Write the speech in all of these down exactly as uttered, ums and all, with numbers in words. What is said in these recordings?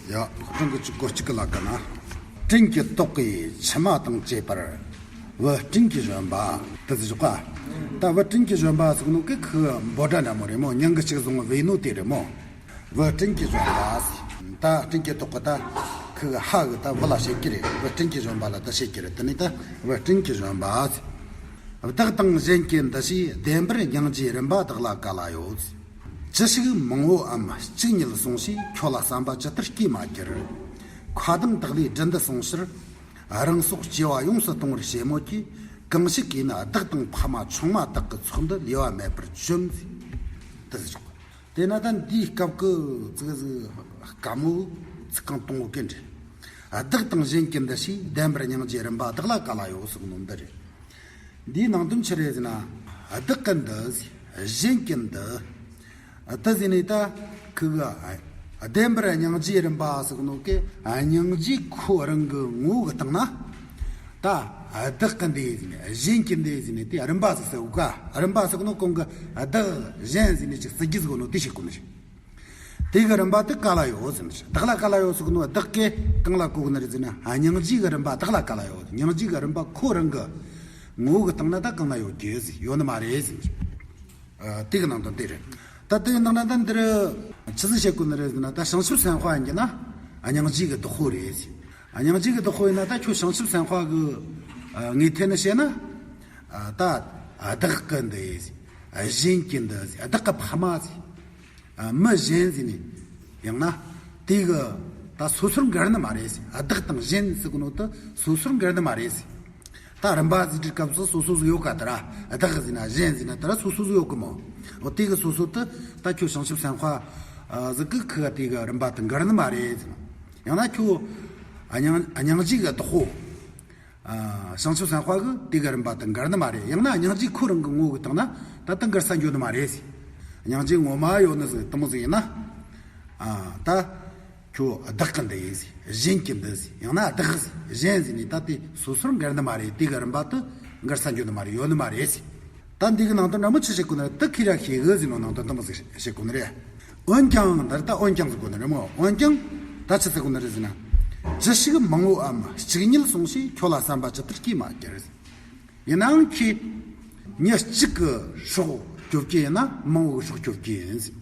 ཡ། སྤྲིན་གྱི་གཅིག་གོ་གཅིག་གི་ལ་ཀ་ན། སྤྲིན་གྱི་ཏོག་གི་མཆི་མ་དང་བཅས་པར། བུ་སྤྲིན་གྱི་བཞོན་པ། དེ་ཟེར་བ། ད་བུ་སྤྲིན་གྱི་བཞོན་པ་ཟེར་ནོ་གི་ཁོའི་འབོད་སྒྲ་འདྲ་མོ་རེད་མོ། མྱིང་གི་གཅིག་བཟུང་བའི་ནོ་དེ་རེད་མོ། བུ་སྤྲིན་གྱི་བཞོན་པ་ཟེར། ད་སྤྲིན་གྱི་ཏོག་གི་ད་ཁོའི་ཧ་གི་ད་བུ་ལ་བྱེད་ཀྱི་རེད། བུ་སྤྲིན་གྱི་བཞོན་པ་ལ་ད་བྱེད་ཀྱི་རེད། དེ་ནི་ད་བུ་སྤྲིན་གྱི་བཞོན་པ་ཟེར། བདག་དང་གཞན་གྱི་འདུ་ཤེས་བདེན་པར་སྙིང་རྗེའི་རིམ་པ་བདག་ལ་ག་ལ་ཡོད། ཅི་ཞིག་མང་བོའམ་གཅིག་ཉིད་གསུངས་ཞེས། ཁྱོད་ལ་བསམ་པ་ཇི་ལྟར་སྐྱེས་མ་གྱུར། ཁ་གདངས་དག་ལས་སྦྲུལ་འདི་སོང་ཕྱིར། རང་སྲོག་བཅོས་པ་ཡོངས་སུ་གཏོང་བར་བྱེད་མོད་ཀྱི། གང་ཞིག་གིས་ནི་བདག་དང་ཕ་མ་ཆུང་མ་དག་གི་ཚོགས་འདི་ལུས་པ་མེད་པར་བཅོམ། དེ་ཟེར་ཆོག་དེས་ན་ད་འདིའི་སྐབས་ཀྱི་ཙི་གེ་ཟིག་དཀའ་མོ་ཚིག་རྐང་དང་པོ་གན་རེད། བདག་དང་གཞན་གྱི་འདུ་ཤེས་བདེན་པར་སྙིང་རྗེའི་རིམ་པ་བདག་ལ་ག་ལ་ཡོད་གསུངས་ནོ་འདི་རེད། འདིའི་ནང་དོན་ཆི་རེད་ཟེར་ན། བདག་གི་འདུ། གཞན་གྱི་འདུ། ད་ཟེར་ནས་ད་ཁོ་གི་བདེན་པར་སྙིང་རྗེའི་རིམ་པ་ཟེར་ནོ་གི་སྙིང་རྗེ་ཁོ་རང་གི་ངོ་བོ་གི་སྟེང་ན། ད་བདག་གི་འདུ་ཟེར་ནས་གཞན་གྱི་འདུ་ཟེར་ནས་དེ་རིམ་པ་ཟིག་ཟེར་གོ་ག་རིམ་པ་ཟེར་ནོ་གོང་གི་བདག་གཞན་ཟེར་ནས་ཅིག་ཟེར་རྒྱུ་ཟིག་ཡོད་ནོ་དེ་བཤད་གོ་ནི་རེད། དེ་གི་རིམ་པ་དེ་ག་ལ་ཡོད་ཟེར་ནི་རེད། བདག་ལ་ག་ལ་ཡོད་ཟེར་གོ་ནོ། བདག་གིས་གང་ལ་གོ་གི་ནི་རེད་ཟེར་ན། སྙིང་རྗེ་གི་རིམ་པ་བདག་ལ་ག་ལ་ཡོད། སྙིང་རྗེ་གི་རིམ་པ་ཁོ་རང་གི་ངོ་བོ་གི་སྟེང་ན་ད་གང་ན་ཡོད་རྒྱུ་ཟིག་ཡོད་ནི་མ་རེད་ཟེར་ནི་རེད། ཨ། དེ་གི་ནང་དོན་དེ་རེད། ད་དེ་ཡིན་ནང་ན་ད་འདིར་ཆི་ཟིག་བཤད་གོ་ནི་རེད་ཟེར་ན། ད་བྱང་ཆུབ་སེམས་དཔའ་ཡིན་གྱི་ན་སྙིང་རྗེ་གི་བདག་པོ་རེད་ཟེར། སྙིང་རྗེ་གི་བདག་པོ་ཡིན་ན་ད་ཁྱོད་བྱང་ཆུབ་སེམས་དཔའ་གི་ཨ་ངོས་ཐད་ནས་བཤད་ན། ཨ། ད་བདག་གི་འདུ་ཟེར། གཞན་གྱི་འདུ་ཟེར། བདག་གི་ཕ་མ་ཟེར། ཨ། མི་གཞན་ཟེར་ནས། ཡང་ན་དེ་གི་ད་སོ་སོར་འགལ་ནི་མ་རེད་ཟེར། ཨ། བདག་དང་གཞན་ཟེར་གོ་ནོ་དེ་སོ་སོར་འགལ་ནི་མ་རེད་ཟེར། ད་རིམ་པ་ཟེར་དུས་སྐབས་སུ་སོ་སོ་ཟིག་ཡོད་ག་དེ་ར། བདག་ཟེར་ན་གཞན་ཟེར་ན་དེ་ར་སོ་སོ་ཟིག་ཡོད་གི་མོ། འོ་དེ་གི་སོ་སོ་དེ་ད་ཁྱོད་བྱང་ཆུབ་སེམས་དཔའ་ཨ་ཟིག་གི་ཁོ་ག་དེ་གི་རིམ་པ་དེ་འགལ་ནི་མ་རེད་ཟེར། ཡང་ན་ཁྱོད་སྙིང་སྙིང་རྗེ་གི་བདག་པོ། ཨ། བྱང་ཆུབ་སེམས་དཔའ་གི་དེ་གི་རིམ་པ་དེ་འགལ་ནི་མ་རེད། ཡང་ན་སྙིང་རྗེ་ཁོ་རང་གི་ངོ་བོ་གི་སྟེང་ན་ད་དེ་འགལ་ས་འགྱོ་ནི་མ་རེད་ཟེར། སྙིང་རྗེ་ངོ་མ་ཡོད་ནི་ཟིག་དེ་མོ་ཟིག་ཡིན་ན། ཨ། ད་ཁྱོད་བདག་གི་འདུ་ཟེར། གཞན་གྱི་འདུ་ཟེར། ཡང་ན་བདག་ཟེར། གཞན་ཟེར་ནས་ད་དེ་སོ་སོར་འགལ་ནི་མ་རེད། དེ་གི་རིམ་པ་དེ་འགལ་ས་འགྱོ་ནི་མ་རེད། ཡོད་ནི་མ་རེད་ཟེར། ད་འདི་གི་ནང་དོན་འདྲ་མོ་ཆི་བཤད་གོ་ནི་རེད། དེ་ཁྱེད་ར་ཤེས་གི་ཟེར་ནོ་ནང་དོན་དེ་མོ་ཟིག་བཤད་གོ་ནི་རེད། འོན་ཀྱང་། ད་ལྟ་འོན་ཀྱང་ཟེར་གོ་ནི་རེད་མོ། འོན་ཀྱང་ད་ཆི་ཟེར་གོ་ནི་རེད་ཟེར་ན། ཅི་ཞིག་མང་བོའམ་གཅིག་ཉིད་གསུངས་ཞེས། ཁྱོད་ལ་བསམ་པ་ཇི་ལྟར་སྐྱེས་མ་གྱུར། ཡིན་ནའང་ཁྱེད་མྱི་གཅིག་གི་སྲོག་གཅོད་རྒྱུ་ཡིན་ན་མང་བོའི་སྲོག་གཅོད་རྒྱུ་ཡིན་ཟེར།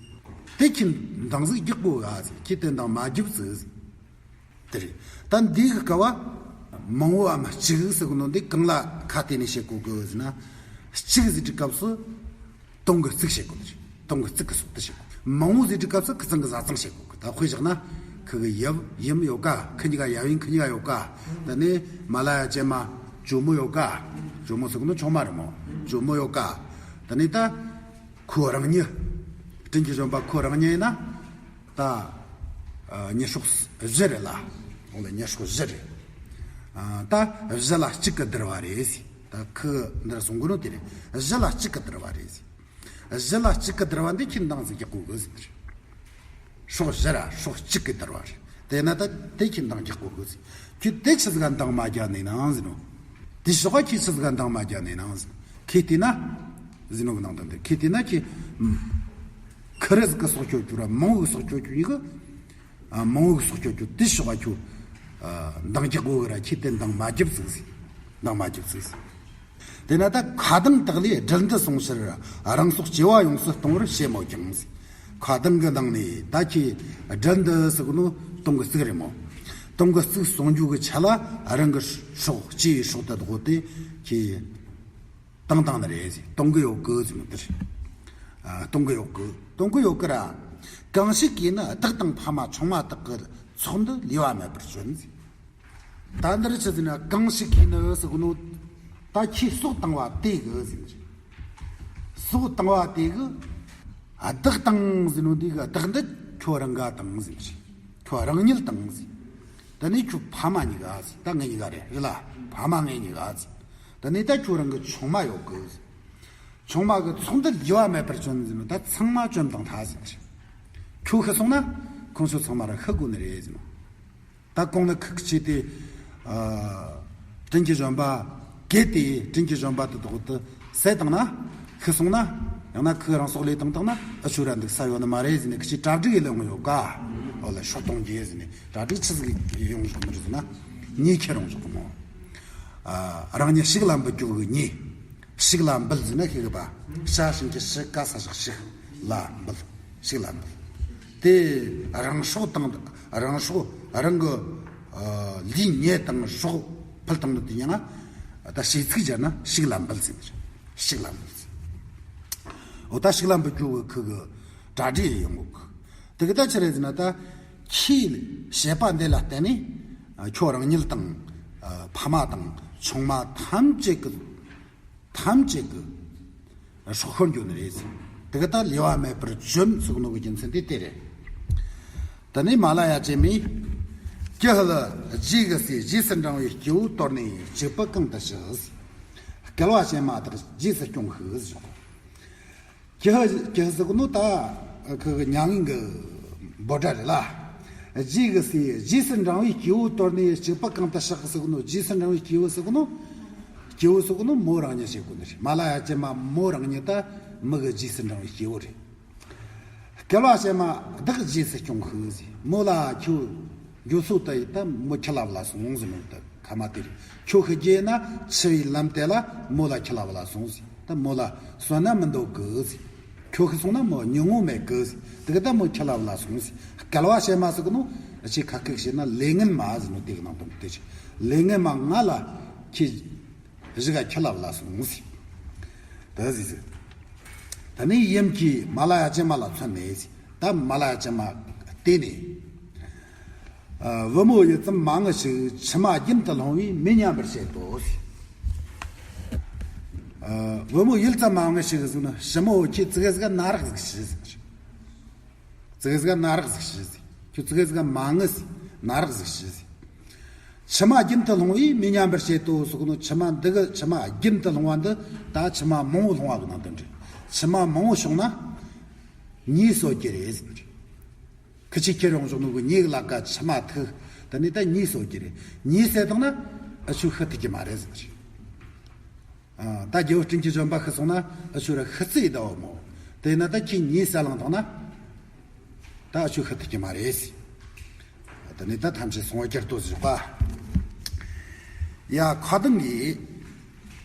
དེ་ཁྱེད་འདང་ཟིག་རྒྱག་དགོས་ག་ཟེར། ཁྱེད་དེ་འདང་མ་རྒྱབ་ཟིག་ཟེར། དེ་རེད། ད་འདི་གི་སྐབས་བ་མང་བོའམ་གཅིག་ཟེར་གོ་ནོ་འདི་གང་ལ་ཁ་གཏད་ནས་བཤད་གོ་གི་ཟེར་ན། གཅིག་ཟེར་དུས་སྐབས་སུ་དུང་གི་རྩིག་བཤད་གོ་ནི་རེད། དུང་གི་རྩིག་གི་སོགས་དེ་བཤད་གོ། མང་བོ་ཟེར་དུས་སྐབས་སུ་ཁུ་ཚང་གི་བཟའ་ཚང་བཤད་གོ་གི། ད་དཔེ་བཞག་ན་ཁུ་གི་ཡབ་ཡུམ་ཡོད་ག་ཁུ་གཉིས་ཀ་ཡབ་ཡིན་ཁུ་གཉིས་ཀ་ཡོད་ག་ད་ནི་མ་ལ་ཡ་ཅན་མ་ཇོ་མོ་ཡོད་ག་ཇོ་མོ་ཟེར་གོ་ནོ་ཆུང་མ་རེད་མོ། ཇོ་མོ་ཡོད་ག་ད་ནི་ད་ཁོ་རང་ཉིད། སྤྲིན་གྱི་བཞོན་པ་ཁོ་རང་ཉིད་ཡིན་ན། ད་ཨ་མྱི་སྲོག་བཞི་རེད་ལ། འོ་ལ་མྱི་སྲོག་བཞི་རེད། ཨ་ད་བཞི་ལ་གཅིག་གིས་བསྡུར་བ་རེད་ཟེར། ད་ཁོ་འདིར་གསུང་གོ་ནོ་དེ་རེད། བཞི་ལ་གཅིག་གིས་བསྡུར་བ་རེད་ཟེར། བཞི་ལ་གཅིག་གིས་བསྡུར་བ་འདི་ཁྱེད་འདང་ཟིག་རྒྱག་དགོས་གི་ཟེར། སྲོག་བཞི་ར་སྲོག་གཅིག་གིས་བསྡུར་བ་རེད། དེས་ན་ད་དེ་ཁྱེད་འདང་རྒྱག་དགོས་གི་ཟེར། ཁྱོད་དེ་ཆི་ཟིག་ག་འདང་མ་རྒྱག་ནས་ནང་ཟེར་ནོ། དེ་ཞོགས་ཁྱོད་ཆི་ཟིག་ག་འདང་མ་རྒྱག་ནས་ནང་ཟེར། ཁྱེད་བལྟས་ན། ཟེར་ནོ་གི་ནང་དོན་དེ། ཁྱེད་བལྟས་ན་ཁྱེད་ཁ་རེ་ཟིག་གི་སྲོག་གཅོད་རྒྱུ་ར་མང་བོ་གི་སྲོག་གཅོད་རྒྱུ་ཡིན་གི། ཨ་མང་བོ་གི་སྲོག་གཅོད་རྒྱུ་དེ་ཞོགས་ཁྱོད་ཨ་འདང་རྒྱག་དགོས་གི་ར། ཁྱེད་དེ་འདང་མ་རྒྱབ་ཟིག་ཟེར། འདང་མ་རྒྱབ་ཟིག་ཟེར། དེས་ན་ད་ཁ་གདངས་དག་ལས་སྦྲུལ་འདི་སོང་ཕྱིར། རང་སྲོག་བཅོས་པ་ཡོངས་སུ་གཏོང་བར་བྱེད་མོད་ཀྱང་ཟེར། ཁ་གདངས་གི་ནང་ནས་ད་ཁྱེད་སྦྲུལ་འདི་ཟེར་གོ་ནོ་དུང་གི་རྩིག་རེད་མོ། དུང་གི་རྩིག་སོང་རྒྱུ་གི་ཆེད་ལ་རང་གི་སྲོག་བཅད་པའི་སྲོག་དེ་དགོས་ཏེ་ཁྱེད་བཏང་བཏང་ནི་རེད་ཟེར། གཏོང་གི་ཡོད་གི་ཟེར་ནོ་དེ་རེད། ཨ་གཏོང་གི་ཡོད་གི། གཏོང་གི་ཡོད་གི་ར། གང་ཞིག་གིས་ནི་བདག་དང་ཕ་མ་ཆུང་མ་དག་གི་ཚོགས་འདི་ལུས་པ་མེད་པར་བཅོམ་ཟེར། ད་འདིར་ཆི་ཟེར་ན། གང་ཞིག་གིས་ནི་ཟེར་གོ་ནོ། ད་ཁྱེད་སྲོག་བཏང་བ་དེ་གི་ཟེར་ནི་རེད། སྲོག་བཏང་བ་དེ་གི། ཨ་བདག་བཏང་ཟེར་ནོ་འདི་གི་བདག་འདི་ཁྱོད་རང་ག་བཏང་ཟེར་ནི་རེད། ཁྱོད་རང་ཉིད་བཏང་ཟེར། ད་ནི་ཁྱོད་ཕ་མ་གཉིས་ཀ་ཟེར། ད་ངེད་གཉིས་ཀ་རེད་རེད་ལ། ཕ་མ་ངེད་གཉིས་ཀ་ཟེར། ད་ནི་ད་ཁྱོད་རང་གི་ཆུང་མ་ཡོད་གི་ཟེར། ཆུང་མ་གི་ཚོགས་འདི་ལུས་པ་མེད་པར་བཅོམ་ཟེར་ནོ། ད་ཚང་མ་བཅོམ་བཏང་ཐལ་ཟེར་ནི་རེད། ཁྱོད་ཤི་སོང་ན་ཁོང་ཚོ་ཚང་མ་ར་ཤི་དགོས་ནི་རེད་ཟེར་ནོ། ད་གོང་ནས་ཁུག་ཁུག་བྱས་ཏེ། ཨ་སྤྲིན་གྱི་བཞོན་པ་གས་ཏེ་སྤྲིན་གྱི་བཞོན་པ་དེ་དག་དེ་བསད་བཏང་ན། ཤི་སོང་ན། ཡང་ན་ཁོས་རང་སྲོག་བློས་བཏང་བཏང་ན་ཨ་ཆོ་ར་འདུག་ས་ཡོད་ནི་མ་རེད་ཟེར་ནས་ཁུག་ཁུག་གྲ་སྒྲིག་ཡེ་ལེ་འོང་ཡོད་ཀ། ལ་ཤོག་གཏོང་རྒྱུ་ཟེར་ནས་གྲ་སྒྲིག་ཆི་ཟིག་ཡོང་བཞག་ནི་རེད་ཟེར་ན། གཉིས་ཁྱེར་ཡོང་བཞག་གི་མོ། ཨ། རང་ཉིད་ཕྱུགས་ལ་འབུལ་རྒྱུ་གི་གཉིས། ཕྱུགས་ལ་འབུལ་ཟེར་ན་ཤེས་གི་པ། ཤ་ཞིང་གི་ཤི་ཀ་ས་བཞག་ཕྱུགས་ལ་འབུལ། ཕྱུགས་ལ་འབུལ། དེ་རང་སྲོག་དང་རང་སྲོག་རང་གི། ཨ། ལུས་ཉེས་དང་སྲོག་ཕུལ་བཏང་ནི་དེ་ཡང་ད་བྱས་ཚིག་སྦྱར་ན་ཕྱུགས་ལ་འབུལ་ཟེར་ནི་རེད། ཕྱུགས་ལ་འབུལ་ཟེར། འོ་ད་ཕྱུགས་ལ་འབུལ་རྒྱུ་གི་ཁུ་གི་གྲ་སྒྲིག་ཡོང་གི། དེ་གི་ད་ཆི་རེད་ཟེར་ན། ད་ཁྱིའི་བཤད་པ་འདི་ལ་བརྟེན་ནས་ཁྱོད་རང་ཉིད་དང་ཕ་མ་དང་ཆུང་མ་ཐམས་ཅད་ཀྱི་ཐམས་ཅད་ཀྱི་སྲོག་ཤོར་འགྱོ་ནི་རེད། དེ་གི་ད་ལུས་པ་མེད་པར་བྱོན་ཟེར་གོ་ནོ་གི་རྒྱུ་མཚན་དེ་དེ་རེད། དེ་ནས་མ་ལ་ཡ་ཅན་མས། ཀྱི་ཧུད་རྗེས་གི་སྲས་རྗེས་སུ་འབྲང་བའི་སྐྱེ་བོ་དོར་ནས་གཅིག་པུ་གང་དུ་ཞུགས། སྐལ་བ་ཅན་མ་དག་རྗེས་སུ་སྐྱོང་ཤིག་ཟེར། ཀྱི་ཧུད་ཀྱི་ཧུད་ཟེར་གོ་ནོ་ད་ཁུ་གི་མྱ་ངན་གི་འབོད་སྒྲ་རེད་ལ། རྗེས་གི་སྲས་རྗེས་སུ་འབྲང་བའི་སྐྱེ་བོ་དོར་ནས་གཅིག་པུ་གང་དུ་ཞུགས་ཟེར་གོ་ནོ། རྗེས་སུ་འབྲང་བའི་སྐྱེ་བོ་ཟེར་གོ་ནོ། སྐྱེ་བོ་ཟེར་གོ་ནོ་མོ་རང་ཉིད་བཤད་གོ་ནི་རེད། མ་ལ་ཡ་ཅན་མ་མོ་རང་ཉིད་ད་མི་གི་རྗེས་སུ་འབྲང་བའི་སྐྱེ་བོ་རེད། སྐལ་བ་ཅན་མ་བདག་རྗེས་སུ་སྐྱོང་ཤིག་ཟེར། མོ་ལ་ཁྱོད་འགྱོ་ས་དེ་ད་མོ་ཁྱི་ལ་བུ་ལ་སོང་ཟེར་ནོ། ད་ཁ་མ་དེ་རེད། ཁྱོད་ཤི་རྒྱུ་ན་འཆི་བའི་ལམ་དེ་ལ་མོ་ལ་ཁྱི་ལ་བུ་ལ་སོང་ཟེར། ད་མོ་ལ་གསོན་ན་མི་འདོད་གི་ཟེར། ཁྱོད་ཤི་སོང་ན་མོ་མྱི་ངོ་མེད་གི་ཟེར། དེ་གི་ད་མོ་ཁྱི་ལ་བུ་ལ་སོང་ཟེར། སྐལ་བ་ཅན་མ་ཟེར་གི་ནོ། ཅིག་ཁ་སྐད་བཤད་ན་ལས་ངན་མ་ཟེར་ནོ། དེ་གི་ནང་དོན་དེ་ཆེ། ལས་ངན་མ་ང་ལ་ཁྱི་གཞི་ག་ཁྱི་ལ་བུ་ལ་སོང་ཟེར། ད་ཟེར་ཟེར། ད་ནི་ཡུམ་གྱིས་མ་ལ་ཡ་ཅན་མ་ལ་མཚོན་ནས་ཟེར། ད་མ་ལ་ཡ་ཅན་མ་བལྟས་ནས། ཨ། བུ་མོ་ཡུད་ཙམ་མ་ངུ་ཞིག་མཆི་མ་རྒྱུན་དུ་ལྷུང་བས་མི་མཉམ་པར་བྱེད་དོ་ཟེར། ཨ། བུ་མོ་ཡུད་ཙམ་མ་ངུ་ཞིག་ཟེར་ན་ཞི་མོ་ཁྱོད་ཙི་གེ་ཟིག་ན་རག་ཟིག་ཤི་ཟེར། ཙི་གེ་ཟིག་ན་རག་ཟིག་ཤི་ཟེར། ཁྱོད་ཙི་གེ་ཟིག་མ་ངུ་ཟེར། ན་རག་ཟིག་ཤི་ཟེར། མཆི་མ་རྒྱུན་དུ་ལྷུང་བས་མི་མཉམ་པར་བྱེད་དོ་ཟེར་གོ་ནོ། མཆི་མ་འདི་གི་མཆི་མ་རྒྱུན་དུ་ལྷུང་བ་འདི་ད་མཆི་མ་མང་བོ་ལྷུང་བ་གི་ནང་དོན་རེད། མཆི་མ་མང་བོ་བྱུང་ན་མྱེས་གསོད་རྒྱུ་རེད་ཟེར། ཁི་ཆོས་ཁྱེར་ཡོང་བཞག་ནོ་གི་མྱེས་ལ་ཀ་མཆི་མ་ཐུག་ད་ནི་ད་མྱེས་གསོད་རྒྱུ་རེད། མྱེས་བསད་བཏང་ན་འུ་ཆོ་ཤི་ཐུབ་ཀྱི་མ་རེད་ཟེར། ཨ། ད་རྒྱལ་བུ་སྤྲིན་གྱི་བཞོན་པ་ཤི་སོང་ན་འུ་ཆོ་ར་ཤི་རྩིས་ཡིན་ད་བ་མོ། དེ་ན་ད་ཁྱི་མྱེས་བསད་ལངས་བཏང་ན་ད་འུ་ཆོ་ཤི་ཐུབ་ཀྱི་མ་རེད། དེ་ནས་ད་ཐམས་ཅད་སོང་བ་ཁྱེར་ཏོ་ཟེར་བ། ཡ་ཁ་གདང་གིས།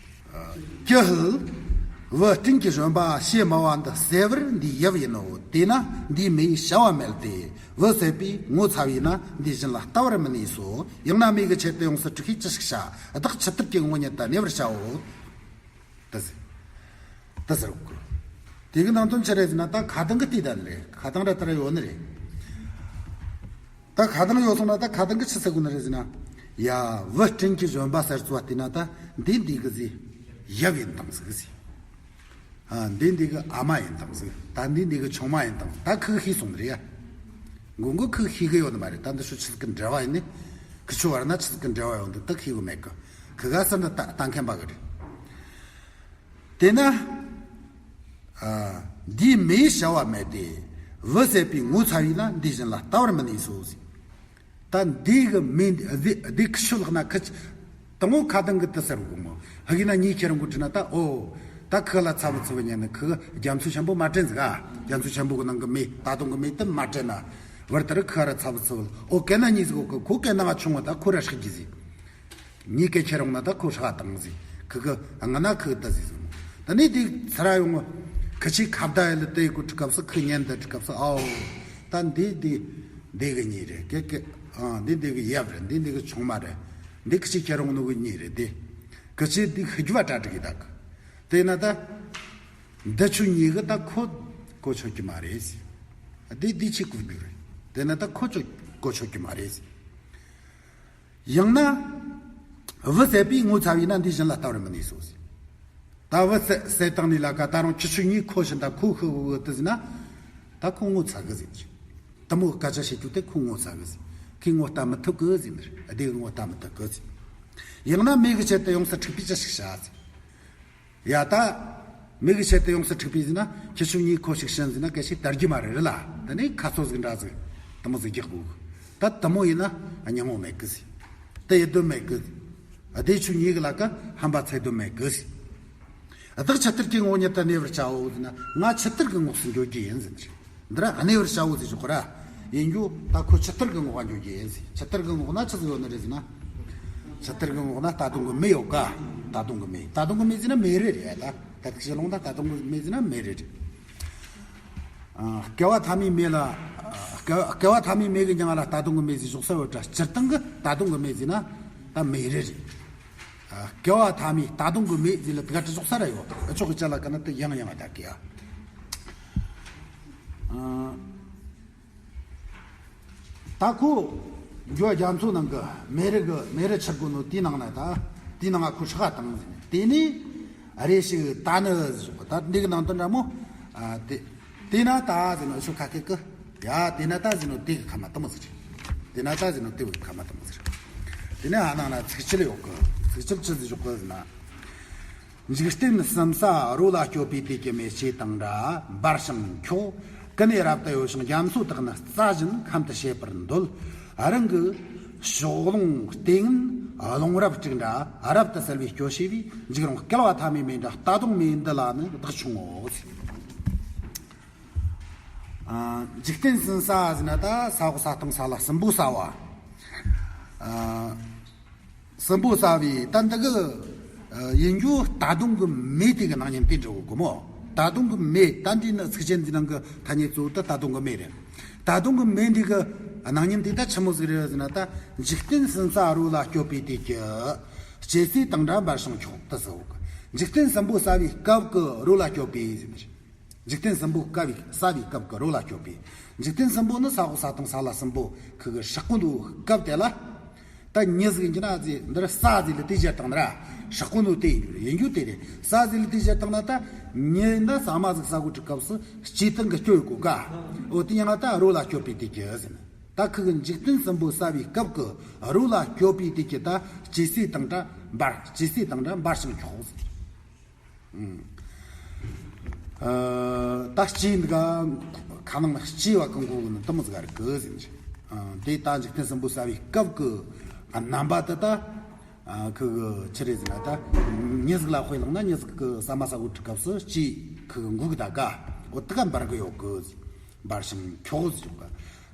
ཀྱི་ཧུད། བུ་སྤྲིན་གྱི་བཞོན་པ་ཞེས་སྨྲ་བ་འདི་གསལ་བར་འདིའི་ཡབ་ཡིན་ནོ། དེས་ན་འདིའི་མི་ཡིས་བྱ་བ་མེད་དེ། བུ་བསད་པས་ངོ་ཚ་བས་ན་འདིའི་བཞིན་ལ་ལྟ་བར་མི་ནུས་སོ། ཡང་ན་མི་གི་ཆེད་དུ་ཡོངས་སུ་དཀྲུགས་ཤིང་ཅི་ཞིག་བྱ། བདག་ཆུ་གཏེར་གྱི་ངོ་ཉིད་དུ་གནས་པར་བྱའོ། དེ་ཟེར། དེ་ཟེར་གོ། དེ་གི་ནང་དོན་ཆི་རེད་ཟེར་ན། ད་ཁ་གདང་གི་དེ་ད་ནི་རེད། ཁ་གདང་ར་ད་ར་ཡོད་ནི་རེད། ད་ཁ་གདང་ཡོད་སོང་ན་ད་ཁ་གདང་གི་ཆི་ཟེར་གོ་ནི་རེད་ཟེར་ན། ཡ། བུ་སྤྲིན་གྱི་བཞོན་པ་ཟེར་ཚུལ་བ་དེ་ན་ད་འདི་འདི་གི་ཟེར། ཡབ་ཡིན་དང་ཟིག་ཟེར། ཨ། འདི་འདི་གི་ཨ་མ་ཡིན་དང་ཟིག་ད་འདི་འདི་གི་ཆུང་མ་ཡིན་དང་ཟིག་ད་ཁི་གི་ཤེས་སོང་ནི་རེད་ཡ། མགོ་མགོ་ཁི་གི་ཤེས་གི་ཡོད་ནི་མ་རེད། ད་འདི་ཚོ་ཆི་ཟིག་གི་འབྲེལ་བ་ཡིན་ནི། ཁི་ཆོ་བར་ན་ཆི་ཟིག་གི་འབྲེལ་བ་ཡོད་འདི་ད་ཤེས་གི་མེད་གི། ཁི་ག་ཟེར་ན་ད་ལྟ་མཁན་པ་གི་རེད། དེས་ན། ཨ། འདིའི་མི་ཡིས་བྱ་བ་མེད་དེ། བུ་བསད་པས་ངོ་ཚ་བས་ན་འདིའི་བཞིན་ལ་ལྟ་བར་མི་ནུས་སོ་ཟེར། ད་འདི་གི་མི་འདི་འདི་ཁི་ཆོ་ལག་ན་ཁི་དང་པོ་ཁ་གདང་གི་དེ་ཟེར་གོ་མོ། ཧ་གི་ན་ཉེས་ཁྱེར་འགོ་དྲི་ན་ད། ཨོ། ད་ཁི་ལ་ཚ་བུ་ཚུ་བུ་ཉན་ནི་ཁི་གི་རྒྱ་མཚོ་ཆེན་པོ་མ་དྲན་ཟིག་ཨ། རྒྱ་མཚོ་ཆེན་པོ་གི་ནང་གི་མི་ད་དུང་གི་མི་དེ་མ་དྲན་ན། བར་དེར་ཁི་ར་ཚ་བུ་ཚུ་བུ། ཨོ། གན་ན་ཉེས་ཟིག་གོ་ཁི་ཁོ་གན་ན་ང་ཆུང་བ་ད་ཁོ་ར་ཧྲིག་གི་ཟིག་ཉེས་ཀ་ཁྱེར་ཡོང་ན་ད་ཁོ་ཧྲ་བཏང་ཟིག་ཁི་གི་ང་ན་ཁི་གི་ད་ཟིག་ཟིག་ད་ནི་དེ་ཚ་ར་ཡོང་། ཁི་ཆོས་ཁ་བརྡ་ཡེ་ལ་དེ་གོ་དྲི་སྐབས་སུ་ཁི་ཉན་དེ་དྲི་སྐབས་སུ། ཨའོ། ད་འདི་འདི་འདི་གི་ཉེས་རེད། ཀེ་ཀེ། ཨ། འདི་འདི་གི་ཡབ་རེད། འདི་འདི་གི་ཆུང་མ་རེད། འདི་ཁི་ཆོས་ཁྱེར་ཡོང་ནོ་གི་ཉེས་རེད། དེ་ཁི་ཆོས་འདི་ཤི་རྒྱུ་བ་གྲ་སྒྲིག་གི་ད་གི། དེ་ན་ད་འདི་ཆོ་ཉེས་གི་ད་ཁོ་གོ་ཆོད་ཀྱི་མ་རེད་ཟེར། འདི་འདི་ཆོས་གོ་རྒྱུ་རེད། དེ་ན་ད་ཁོ་ཆོ་གོ་ཆོད་ཀྱི་མ་རེད་ཟེར། ཡང་ན། བུ་བསད་པས་ངོ་ཚ་བས་ན་འདིའི་བཞིན་ལ་ལྟ་བར་མི་ནུས་སོ་ཟེར། ད་བུ་བསད་བསད་བཏང་ནི་ལ་ཀ་ད་རུང་ཁྱི་ཆོ་ཉེས་ཁོ་བཞིན་ད་ཁོ་ཤི་བུ་བུ་དེ་ཟེར་ན། ད་ཁོ་ངོ་ཚ་གི་ཟེར། དེ་མོ་སྐད་ཆ་བཤད་རྒྱུ་དེ་ཁོ་ངོ་ཚ་གི་ཟེར། ཁོས་ངོ་ལྟ་མི་ཐུབ་གི་ཟེར་ནི་རེད། དེ་གིས་ངོ་ལྟ་མི་ཐུབ་གི་ཟེར། ཡང་ན་མི་གི་ཆེད་དུ་ཡོངས་སུ་དཀྲུགས་པས་ཅི་ཞིག་བྱ་ཟེར། ཡ་ད། མི་གི་ཆེད་དུ་ཡོངས་སུ་དཀྲུགས་པས་ཟེར་ན་ཁྱི་ཆོ་ཉེས་ཁོ་ཞིག་བྱིན་ཟེར་ན་སྐད་ཆ་དར་རྒྱུ་མ་རེད་རེད་ལ། དེ་ནས་ཁ་ཚོ་ཟིག་འདྲ་ཟིག་དེ་མོ་ཟིག་རྒྱག་དགོས། ད་དེ་མོ་ཡིན་ན་སྙིང་བོ་མེད་གི་ཟེར། དེ་ཡི་དོན་མེད་གི། བདེ་ཆུ་ཉེས་གི་ལ་ཀ་ཧམ་པ་ཚད་དོན་མེད་གི་ཟེར། བདག་ཆུ་གཏེར་གྱི་ངོ་ཉིད་དུ་གནས་པར་བྱའོ་ཟེར་ན་ང་ཆུ་གཏེར་གི་ངོགས་སུ་འགྱོ་རྒྱུ་ཡིན་ཟེར་ནི་རེད། འདི་ར་གནས་པར་བྱའོ་ཟེར་ཞོག་གི་ར། ཡིན་རྒྱུ་ད་ཁོ་ཕྱི་དར་གི་ངོ་བ་འགྱོ་རྒྱུ་ཡིན་ཟེར། ཕྱི་དར་གི་ངོ་ན་ཆི་ཟིག་ཡོད་ནི་རེད་ཟེར་ན། ཕྱི་དར་གི་ངོ་ན་ད་དུང་གི་མེ་ཡོད་ཀ། ད་དུང་གི་མེ། ད་དུང་གི་མེ་ཟེར་ན་མེ་རི་རེད་ད། ད་ཐུག་ཤི་ལོང་ད་ད་དུང་གི་མེ་ཟེར་ན་མེ་རི་རེད། ཨ། བསྐལ་བ་ཐ་མའི་མེ་ལ། བསྐལ་བསྐལ་བ་ཐ་མའི་མེ་གི་མྱིང་ང་ལ་ད་དུང་གི་མེ་ཟེར་ཞོག་ས་ཡོད་དྲ། སྤྱིར་བཏང་གི་ད་དུང་གི་མེ་ཟེར་ན་ད་མེ་རི་རེད། ཨ། བསྐལ་བ་ཐ་མའི་ད་དུང་གི་མེ་ཟེར་ལ་དགའ་དྲི་ཞོག་ས་ར་ཡོད། ཨ། ཆོག་གི་ཅ་ལག་ག་ན་དེ་ཡང་ཡང་ད་གི་ཨ། ཨ། ད་ཁོ་འགྱོ་རྒྱ་མཚོ་ནང་གི་མེ་རི་གི་མེ་རི་ཆག་གོ་ནོ་དེའི་ནང་ན་ད། དེའི་ནང་ང་ཁོ་ཧྲག་བཏང་ཟིན། དེ་ནས་རེ་ཞིག་ད་ནི་ཟེར་ཞོག་ད་འདི་གི་ནང་དོན་འདྲ་མོ། ཨ། དེ་དེ་ན་ད་ཟེར་ནོ་ཤོ་ཁ་ཁེ་གི། ཡ་དེ་ན་ད་ཟེར་ནོ་དེ་གི་ཁ་མ་དེ་མོ་ཟེར། དེ་ན་ད་ཟེར་ནོ་དེ་གི་ཁ་མ་དེ་མོ་ཟེར། དེ་ནས་ཨ་ནང་ན་ཚིགས་བཅད་ཡོད་གི། ཚིགས་བཅད་ཅི་ཟེར་ཞོག་གི་ཟེར་ན། འཇིག་རྟེན་གསུམ་ས་རོ་ལ་སྐྱོབ་པའི་དུས་ཀྱི་མེ། ལྕེ་དང་འདྲ་འབར་ཞིང་འཁྱོག། ཀུན་ནས་རབ་ཏུ་གཡོ་ཞིང་རྒྱ་མཚོ་དག་ནི། རྩྭ་བཞིན་ཁམ་དུ་བྱེད་པར་འདོད། རང་གི་ཕྱོགས་ལྷུང་ལྟས་ངན་རླུང་རབ་དཀྲུགས་འདྲ། རབ་ཏུ་གསལ་བའི་སྐྱོ་ཤས་པས། འཇིགས་རུང་བསྐལ་བ་ཐ་མའི་མེ་འདྲ། ལྟ་སྡང་མེ་འདི་ལ་ནི་བདག་ཆུང་ངོ་། ཨ། འཇིག་རྟེན་གསུམ་ས་ཟེར་ན་ད་ས་འོག་ས་སྟེང་ས་བླ་གསུམ་པོ་ས་བ། ཨ། གསུམ་པོ་ས་བའི་ད་འདི་གི། ཨ། ཡིན་རྒྱུ་ད་དུང་གི་མེ་དེ་གི་སྣང་བརྙན་དེ་འདྲ་བོ་གི་མོ། ད་དུང་གི་མེ་ད་འདི་ནི་ཚིགས་བཅད་འདི་ནང་གི་ཐ་སྙད་གཙོ་བོ་དེ་ད་དུང་གི་མེ་རེད། ད་དུང་གི་མེ་འདི་གི་སྣང་བརྙན་དེ་ད་ཆི་མོ་ཟིག་རེད་ཟེར་ན་ད། འཇིག་རྟེན་གསུམ་ས་རོ་ལ་སྐྱོབ་པའི་དུས་ཀྱི། ལྕེ་སྲེག་དང་འདྲ་འབར་ཞིང་འཁྱོག་ཏུ་ཟེར་བོ་གི། འཇིག་རྟེན་གསུམ་པོ་ས་བའི་སྐབས་ཀྱི་རོ་ལ་སྐྱོབ་པའི་ཟེར་ནི་རེད། འཇིག་རྟེན་གསུམ་པོ་སྐབས་ས་བའི་སྐབས་ཀྱི་རོ་ལ་སྐྱོབ་པའི། འཇིག་རྟེན་གསུམ་པོ་ནི་ས་འོག་ས་སྟེང་ས་བླ་གསུམ་པོ་ཁུ་གི་ཧྲག་གོ་ནོ་སྐབས་དེ་ལ། ད་མྱི་ཟིག་ཡིན་གྱི་ན་ཟེ་འདིར་ས་ཟེ་ལ་དེ་བྱེད་བཏང་ན་ར། ཧྲག་གོ་ནོ་དེ་ཡིན་རྒྱུ་རེད། ཡིན་རྒྱུ་དེ་རེད། ས་ཟེ་ལ་དེ་བྱེད་བཏང་ན་ད་མྱི་ཡིན་ན་ཟ་མ་ཟིག་ཟ་གོ་དུས་སྐབས་སུ་ལྕེ་སྟེང་གི་སྐྱོ་ཡོད་གོ་ག། འོ་དེ་ཡང་ད་རོ་ལ་སྐྱོབ་པའི་དུས་ཀྱི་ཟེར་ན། ད་ཁུ་གི་འཇིག་རྟེན་གསུམ་པོ་ས་བའི་སྐབས་ཀྱི་རོ་ལ་སྐྱོབ་པའི་དུས་ཀྱི་ད་ལྕེ་སྲེག་དང་འདྲ་འབར། ལྕེ་སྲེག་དང་འདྲ་འབར་ཞིང་འཁྱོག་ཟེར། ཨ། ད་ལྕེ་འདི་ག་ཁ་ནང་ལ་ལྕེ་བ་གང་གོ་གི་ནི་དེ་མོ་ཟིག་རེད་གི་ཟེར་ནས། ཨ། དེ་ད་འཇིག་རྟེན་གསུམ་པོ་ཟ་བའི་སྐབས་ཀྱི་རྣམ་པ་དེ་ད། ཨ། ཁུ་གི་ཆི་རེད་ཟེར་ན་ད། མྱི་ཟིག་ལ་དཔེ་བླངས་ན་མྱི་ཟིག་གི་ཟ་མ་ཟ་གོ་དུས་སྐབས་སུ་ལྕེ་ཁུ་གི་འགུག་གི་ད་ག། འོ་དེ་ག་འབར་གི་ཡོད་གི་ཟེར། འབར་ཞིང་འཁྱོག་ཟེར་གི།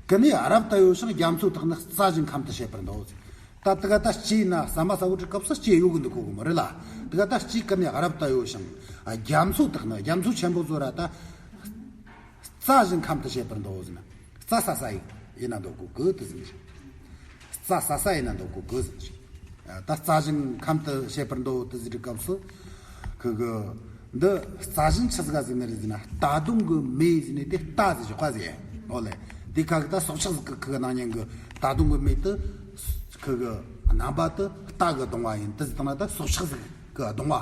ཀུན་ནས་རབ་ཏུ་གཡོ་ཞིང་རྒྱ་མཚོ་དག་ནི། རྩྭ་བཞིན་ཁམ་དུ་བྱེད་པར་འདོད་ཟེར། ད་དེ་ག་ད་ལྕེ་ན་ཟ་མ་ཟ་གོ་དུས་སྐབས་སུ་ལྕེ་གཡོ་གི་འདུག་གོ་གི་མོ་རེད་ལ། དེ་ག་ད་ལྕེ་ཀུན་ནས་རབ་ཏུ་གཡོ་ཞིང་། རྒྱ་མཚོ་དག་ནི་རྒྱ་མཚོ་ཆེན་པོ་ཚོ་ར་ད། རྩྭ་བཞིན་ཁམ་དུ་བྱེད་པར་འདོད་ཟེར་ན། རྩྭ་ཟ་ས་ཡིན་ན་འདོད་གོ་གི་དེ་ཟེར་ནས། རྩྭ་ཟ་ས་ཡིན་ན་འདོད་གོ་གི་ཟེར་ནས། ད་རྩྭ་བཞིན་ཁམ་དུ་བྱེད་པར་འདོད་དེ་ཟེར་དུས་སྐབས་སུ། ཁུ་གི། འདི་རྩྭ་བཞིན་ཆི་ཟིག་ག་ཟེར་ནི་རེད་ཟེར་ན། ད་དུང་གི་མེ་ཟེར་ནི་དེ་རྟ་ཟེར་ཞོག་ག་ཟེར། འོ་ལེ། དེ་ཁ་གི་ད་སྲོག་ཆགས་ཟིག་གི་ཁུ་གི་སྣང་བརྙན་གི་ད་དུང་གི་མེ་དེ། ཁུ་གི་རྣམ་པ་དེ་རྟ་གི་གདོང་བ་ཡིན་དེ་ཟེར་བཏང་ན་ད་སྲོག་ཆགས་ཟིག་གི་གདོང་བ།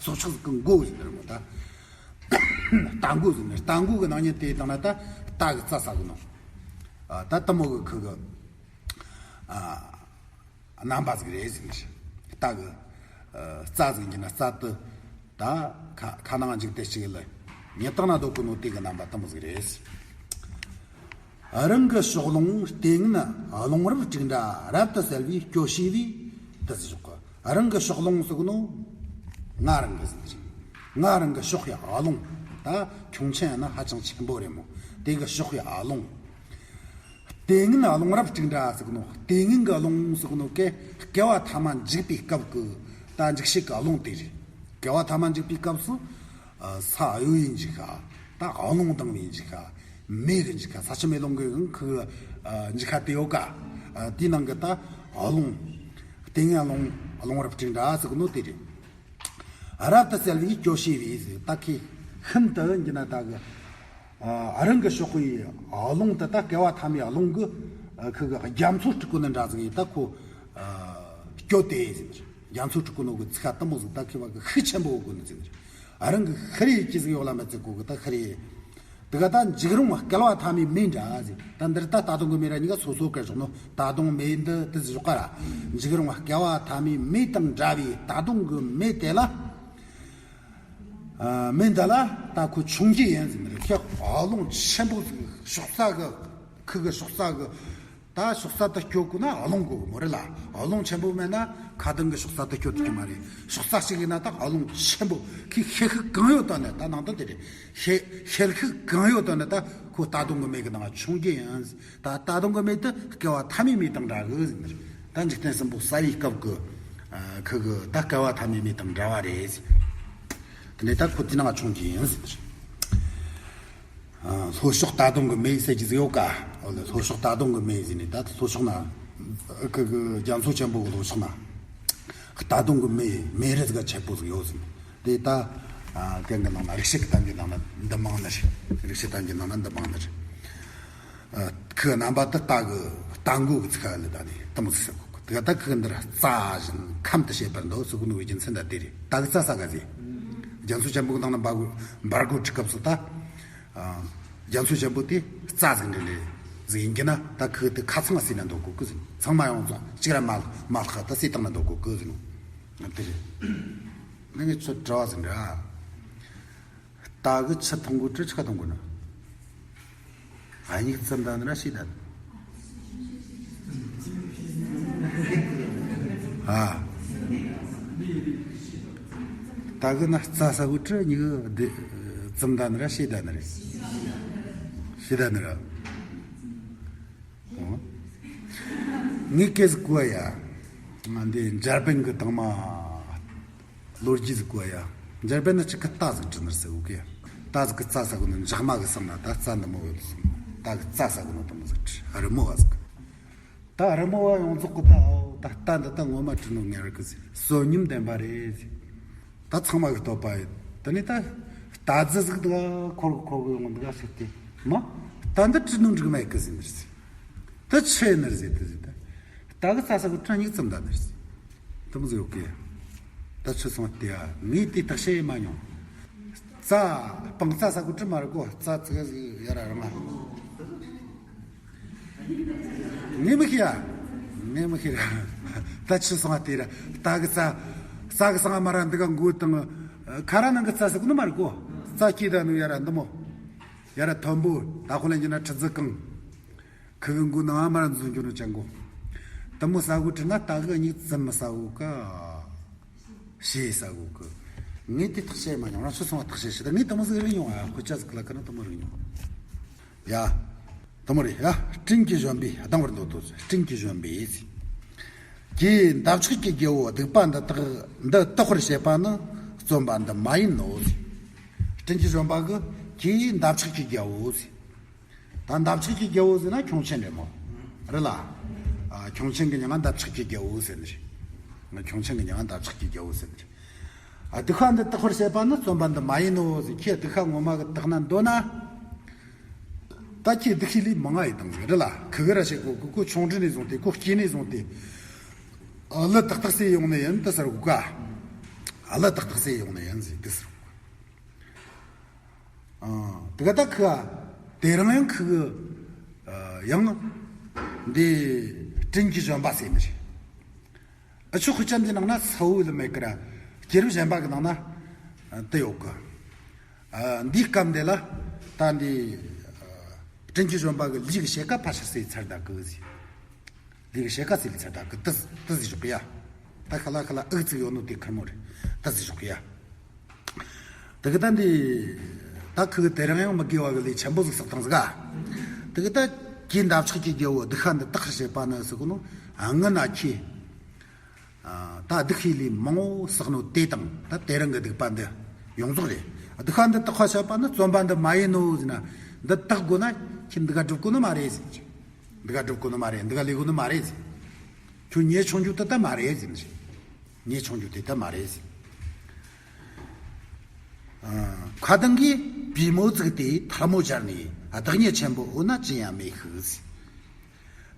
སྲོག་ཆགས་ཟིག་གི་མགོ་ཟེར་ནི་རེད་མོ་ད། རྟ་མགོ་ཟེར་ནི། རྟ་མགོ་གི་སྣང་བརྙན་དེ་བཏང་ན་ད་རྟ་གི་རྩྭ་ཟ་གི་ནོ། ཨ། ད་དེ་མོ་གི་ཁུ་གི། ཨ། རྣམ་པ་ཟིག་རེད་ཟེར་ནས། རྟ་གི། ཨ། རྩྭ་ཟིག་ཡིན་ན་རྩྭ་དེ། ད་ཁ་ཁ་ནང་འཇིག་རྟེན་གཅིག་ལ་མྱི་བཏང་ན་འདོད་གོ་ནོ་དེ་གི་རྣམ་པ་དེ་མོ་ཟིག་རེད། རང་གི་ཕྱོགས་ལྷུང་ལྟས་ངན་རླུང་རབ་དཀྲུགས་འདྲ། རབ་ཏུ་གསལ་བའི་སྐྱོ་ཤས་པས་དེ་ཟེར་ཞོག་གི། རང་གི་ཕྱོགས་ལྷུང་ཟེར་གོ་ནོ། ང་རང་གི་ཟེར་ནས། ང་རང་གི་ཕྱོགས་ཀྱི་རླུང་། ད་ཁྱུང་ཆེན་ཡིན་ན་ཧ་ཅང་ཆེན་པོ་རེད་མོ། དེ་གི་ཕྱོགས་ཀྱི་རླུང་། ལྟས་ངན་རླུང་རབ་དཀྲུགས་འདྲ་ཟེར་གི་ནོ། ལྟས་ངན་གི་རླུང་ཟེར་གི་ནོ་ཀེ། བསྐལ་བ་ཐ་མ་འཇིག་པའི་སྐབས་ཀྱི་ད་འཇིགས་བྱེད་ཀྱི་རླུང་དེ་རེད། བསྐལ་བ་ཐ་མ་འཇིག་པའི་སྐབས་སུ། ཨ། ས་གཡོ་ཡི་འཇིགས་ཤ། ད་རླུང་ལྡང་བའི་འཇིགས་ཤ། མེ་གི་འཇིགས་ཤ། ས་ཆུ་མེ་རླུང་གི་ཁུ། ཨ། འཇིགས་ཤ་དེ་ཡོད་ཀ། ཨ། དེའི་ནང་གི་ད་རླུང་། ལྟས་ངན་རླུང་རླུང་རབ་དཀྲུགས་འདྲ་ཟེར་གི་ནོ་དེ་རེད། རབ་ཏུ་གསལ་བའི་སྐྱོ་ཤས་པས་ཟེར། ད་ཁོས་ཤིན་ཏུ་ཡིན་གྱི་ན་ད་གི། ཨ། རང་གི་ཕྱོགས་ཀྱི་རླུང་དེ་ད་བསྐལ་བ་ཐ་མའི་རླུང་གི། ཨ། ཁུ་གི་རྒྱ་མཚོ་དཀྲུག་གོ་ནི་འདྲ་ཟིག་ཡིན། ད་ཁོ། ཨ། སྐྱོ་དེ་ཟེར། རྒྱ་མཚོ་དཀྲུག་གོ་ནོ་གི་ཚིག་ཁ་དེ་མོ་ཟིག་ད་ཁོས་བ་གི་ཤུགས་ཆེན་པོ་གོ་ནི་ཟིག་རང་གི་ཤི་རེ་ཅི་ཟིག་ཡོད་ལ་མེད་ཟིག་གོ་གི་ད་ཤི་རེ། དེ་ག་ད་འཇིགས་རུང་བསྐལ་བ་ཐ་མའི་མེ་འདྲ་ཟེར། ད་འདིར་ད་ད་དུང་གི་མེ་ར་གཉིས་ཀ་སོ་སོ་སྐད་བཞག་ནོ། ད་དུང་མེ་འདི་དེ་ཟེར་ཞོག་ག་ར། འཇིགས་རུང་བསྐལ་བ་ཐ་མའི་མེ་དང་འདྲ་བའི་ད་དུང་གི་མེ་དེ་ལ། ཨ། མེ་འདི་ལ་ད་ཁོ་ཆུང་རྒྱུ་ཡིན་ཟེར་ནི་རེད། ཁོས་རླུང་ཆེན་པོ་ཟིག་ཕྱོགས་ས་གི། ཁུ་གི་ཕྱོགས་ས་གི། ད་ཕྱོགས་རྩ་དེ་སྐྱོར་དགོས་ན་རླུང་དགོས་གི་མོ་རེད་ལ། རླུང་ཆེན་པོ་མེད་ན་ཁ་གདང་གི་ཕྱོགས་རྩ་དེ་སྐྱོར་ཐུབ་ཀྱི་མ་རེད། ཕྱོགས་རྩ་གཅིག་ཡིན་ན་ད་རླུང་ཆེན་པོ་ཁོས་ཤེད་ཤུགས་གང་ཡོད་བཏོན་ནས། ད་ནང་དོན་དེ་རེད། ཤེད་ཤེད་ཤུགས་གང་ཡོད་བཏོན་ནས་ད་ཁོ་རྟ་གདོང་གི་མེ་གི་ནང་མཆོང་རྒྱུ་ཡིན། ད་རྟ་གདོང་གི་མེ་དེ་བསྐལ་པ་ཐ་མའི་མེ་དང་འདྲ་གི་ཟེར་ནས། ད་འཇིག་རྟེན་གསུམ་པོ་གསལ་བའི་སྐབས་ཀྱི་ཁུ་གི་ད་བསྐལ་པ་ཐ་མའི་མེ་དང་འདྲ་བ་རེད་ཟེར། དེ་ནས་ད་ཁོ་དེ་ནང་མཆོང་རྒྱུ་ཡིན་ཟེར། ལྷོ་ཕྱོགས་རྟ་གདོང་གི་མེ་ཟེར་གྱི་ཟིག་ཡོད་ཀ། འོ་ལེ། ལྷོ་ཕྱོགས་རྟ་གདོང་གི་མེ་ཟེར་ནས། ད་ལྷོ་ཕྱོགས་ན་ཁུ་གི་རྒྱ་མཚོ་ཆེན་པོ་གི་ལྷོ་ཕྱོགས་ན་རྟ་གདོང་གི་མེ་མེ་རི་ཟིག་ཆེན་པོ་ཟིག་ཡོད་ཟེར། དེ་ད་གན་གི་ནང་ན། རིག་བྱེད་ཀྱི་གཏམ་གྱི་ནང་ན་འདི་མང་ནི་རེད། རིག་བྱེད་གཏམ་གྱི་ནང་ན་འདི་མང་ནི་རེད། ཁུ་རྣམ་པ་དེ་རྟ་གི་རྟ་མགོ་གི་ཚིག་ལ་ད་ནི་དེ་མོ་ཟིག་ཟེར་གོ་གི། དེ་ད་ཁུ་འདིར་རྩྭ་བཞིན་ཁམ་དུ་བྱེད་པར་འདོད་ཟེར་གོ་ནོ་གི་རྒྱུ་མཚན་ད་དེ་རེད། རྟ་གི་རྩྭ་ཟ་ག་ཟེར། རྒྱ་མཚོ་ཆེན་པོ་གི་ནང་ན་འབར་གོ་འབར་གོ་ཁྲི་སྐབས་སུ་ད། ཨ། རྒྱ་མཚོ་ཆེན་པོ་དེ་རྩྭ་ཟིག་འདྲ་འདྲ་ཟིག་ཡིན་གྱི་ན། ད་ཁུ་དེ་ཁ་ཚང་ཟོས་ན་འདོད་གོ་གི་ཟེར། ཚང་མ་ཡོངས་རྫོགས་གཅིག་ར་མ་མ་ལྷག་ད་ཟོས་བཏང་ན་འདོད་གོ་གི་ཟེར་ནོ། དེ་རེད། ནི་ངས་ཁྱོད་དྲི་བ་ཟིག་འདྲི། རྟ་གི་ཆུ་འཐུང་གོ་དྲི་ཆུ་འཐུང་གོ་ན། ཨ་མྱེས་བཙུམ་ད་ནི་ར་ཤི་ད་ནི། ཨ། རྟ་གི་ན་རྩྭ་ཟ་གོ་དྲི་མྱེས་གི་བཙུམ་ད་ནི་ར་ཤི་ད་ནི་རེད། ཤི་ད་ནི་ར། ངས་སྐད་ཟིག་གོ་ཡ། ང་འདི་འཇར་པན་གི་དང་མ། ལོ་རྒྱུས་ཟིག་གོ་ཡ། འཇར་པན་ན་ཅིག་གི་རྟ་ཟིག་དྲི་ནི་རེད་ཟེར་གོ་གི། རྟ་ཟིག་གི་རྩྭ་ཟ་གོ་ནོ། འཇག་མ་གི་སེམས་ན་ད་རྩྭ་འདི་མོ་ཡོད་ཟེར། རྟ་གི་རྩྭ་ཟ་གོ་ནོ་དེ་མོ་ཟིག་དྲི། རི་མོ་བ་ཟིག་གི། ད་རི་མོ་བ་ཡོངས་རྫོགས་གི་ད། འོ་ད་རྟ་འདི་ད་ངོ་མ་དྲི་ནོ་ངེས་རེད་གི་ཟེར། བསོད་སྙོམས་ལྡན་པ་རེད་ཟེར། ད་ཚང་མ་གི་བསྟོད་པ་ཡོད། དེ་ནས་ད་རྟ་རྫི་ཟིག་འདུག་ག། འཁོར་གི་འཁོར་གི་ཡོང་འདུག་ག་ཟེར་ཏེ། མ། རྟ་འདི་དྲི་ནོ་འགྲིག་མེད་གི་ཟེར་ནི་རེད་ཟེར། ད་ཆི་ནི་རེད་ཟེར་དེ་ཟེར་ད། རྟ་གི་རྩྭ་ཟ་གོ་དྲི་མྱེས་བཙུམ་ད་ནི་རེད་ཟེར། དེ་མོ་ཟིག་ཡོད་གི། ད་ཆི་སོང་སྟེ་ཡ། ངས་དེ་བརྟག་དཔྱད་མ་མྱོང་། རྩྭ། སྤང་རྩྭ་ཟ་གོ་དྲི་མ་རེད་གོ། རྩྭ་ཙི་གེ་ཟིག་ཡ་ར་རང་ང་། ངས་མི་ཤེས་ཡ། ངས་མི་ཤེས་ར། ད་ཆི་སོང་སྟེ་ར། རྟ་གི་རྩྭ། རྩྭ་གི་སང་མ་ར་འདི་ག་མགོ་དང་། ཁ་ར་ནང་གི་རྩྭ་ཟ་གོ་ནི་མ་རེད་གོ། རྩྭ་སྐྱེས་ད་ནི་ཡ་ར་འདི་མོ། ཡ་ར་མཐོན་པོ། ད་ཁོ་ལ་ཡིན་ན་ཁྲི་རྫི་གང་། ཁུ་གི་མགོ་ནང་མར་འཛུལ་འགྱོ་ནོ་ཅན་གོ། དེ་མོ་ཟ་གོ་དྲི་ན་རྟ་གི་མྱེས་བཙུམ་མི་ཟ་གོ་གི། ཤི་ཟ་གོ་གི། ངས་དེ་བརྟག་དཔྱད་མ་མྱོང་། རང་ཆི་སོང་བ་བརྟག་དཔྱད་བྱེད་ད། ངས་དེ་མོ་ཟིག་རིག་མྱོང་ཨ། དཔེ་ཆ་ཟིག་ལ་ཁ་ན་དེ་མོ་རིག་མྱོང་། ཡ། དེ་མོ་རེད་ཡ། སྤྲིན་གྱི་བཞོན་པས་ལྡང་བར་འདོད་དོ། སྤྲིན་གྱི་བཞོན་པས། ཀྱེ་འདབ་ཆགས་ཀྱི་རྒྱལ་པོ། སྡིག་པ་འདི་དག་འདི་དག་པར་བྱེད་པ་ནི་བརྩོན་པ་འདི་མ་ཡིན་ནོ། སྤྲིན་གྱི་བཞོན་པ་གི། ཀྱེ་འདབ་ཆགས་ཀྱི་རྒྱལ་པོ། ད་འདབ་ཆགས་ཀྱི་རྒྱལ་པོ་ཟེར་ན་ཁྱུང་ཆེན་རེད་མོ། རེད་ལ། ཨ། ཁྱུང་ཆེན་གི་མྱིང་ང་འདབ་ཆགས་ཀྱི་རྒྱལ་པོ་ཟེར་ནི་རེད། ཁྱུང་ཆེན་གི་མྱིང་ང་འདབ་ཆགས་ཀྱི་རྒྱལ་པོ་ཟེར་ནི་རེད། ཨ། སྡིག་པ་འདི་དག་པར་བྱེད་པ་ནི་བརྩོན་པ་འདི་མ་ཡིན་ནོ་ཟེར། ཁྱེད་སྡིག་པ་ངོ་མ་གི་དག་ན་འདོད་ན། ད་ཁྱེད་སྡིག་པའི་ལས་མང་ང་ཡི་དང་ཟེར་རེད་ལ། ཁུ་གི་ར་བྱེད་གོ་གི། ཁོ་ཆུང་དུས་ནས་བཟུང་སྟེ། ཁོ་སྐྱེས་ནས་བཟུང་སྟེ། ཨ། ལི་ཏག་ཏག་ཟོས་ཡོང་ནི་ཡིན་དེ་ཟེར་གོ་ག། ཨ། ལི་ཏག་ཏག་ཟོས་ཡོང་ནི་ཡིན་ཟེར་དེ་ཟེར་གོ་ག། ཨ། དེ་ག་ད་ཁུ་ག། དེ་རིང་ཡང་ཁུ་གི། ཨ། ཡང་འདི་སྤྲིན་གྱི་བཞོན་པ་ཟེར་ནི་རེད། ཨ། ཆུ་ཁུ་ཅན་གྱི་ནང་ན་ས་འོག་ལ་མེད་ཀི་ར། སྐྱེས་རབས་གཞན་པ་གི་ནང་ན་དེ་ཡོད་གི། ཨ། འདིའི་སྐབས་འདི་ལ་ད་འདི། ཨ། སྤྲིན་གྱི་བཞོན་པ་གི་ལུས་ཀྱི་ཕྱེད་ཀ་ཕར་ཕྱིར་ཟོས་ཚར་ད་གི་ཟེར། ལུས་ཀྱི་ཕྱེད་ཀ་ཟོས་ཚར་ད་གི། དེ་དེ་ཟེར་ཞོག་གི་ཡ། ད་ཁ་ལ་ཁ་ལ་ཨུག་ཙིག་ཡོད་ནོ་དེ་ཁེར་མོ་རེད། དེ་ཟེར་ཞོག་གི་ཡ། དེ་གི་ད་འདི། ད་ཁུ་གི་དེ་རིང་ཡང་མི་དགེ་བ་གི་ལས་ཆེན་པོ་ཟིག་བསགས་བཏང་ཟིག་ག། དེ་གི་ད་ཀྱེ་འདབ་ཆགས་ཀྱི་རྒྱལ་པོ། སྡིག་པ་འདི་དག་པར་བྱེད་པ་ནི་ཟེར་གོ་ནོ། ཨ། ངི་ན་ཁྱེད། ཨ། ད་སྡིག་པའི་ལས་མང་བོ་བསགས་ནོ་དེ་དང་ད་དེ་རིང་གི་སྡིག་པ་འདི་ཡོངས་རྫོགས་རེད། སྡིག་པ་འདི་དག་པར་བྱེད་པ་ནི་བརྩོན་པ་འདི་མ་ཡིན་ནོ་ཟེར་ན། འདི་དག་དགོས་ན་ཁྱེད་འདི་ག་སྒྲུབ་དགོས་ནི་མ་རེད་ཟེར། འདི་ག་སྒྲུབ་དགོས་ནི་མ་རེད། འདི་ག་ལས་དགོས་ནི་མ་རེད་ཟེར། ཁྱོད་ཉེས་ཆུང་རྒྱུ་དེ་ད་མ་རེད་ཟེར་ནི་རེད། ཉེས་ཆུང་རྒྱུ་དེ་ད་མ་རེད་ཟེར། ཨ། ཁ་གདང་གི་པུས་མོ་བཙུགས་ཏེ་ཐལ་མོ་སྦྱར་ནས། བདག་ཉིད་ཆེན་པོ་འོ་ན་ཅི་ཡང་མེད་ཤིག་ཟེར།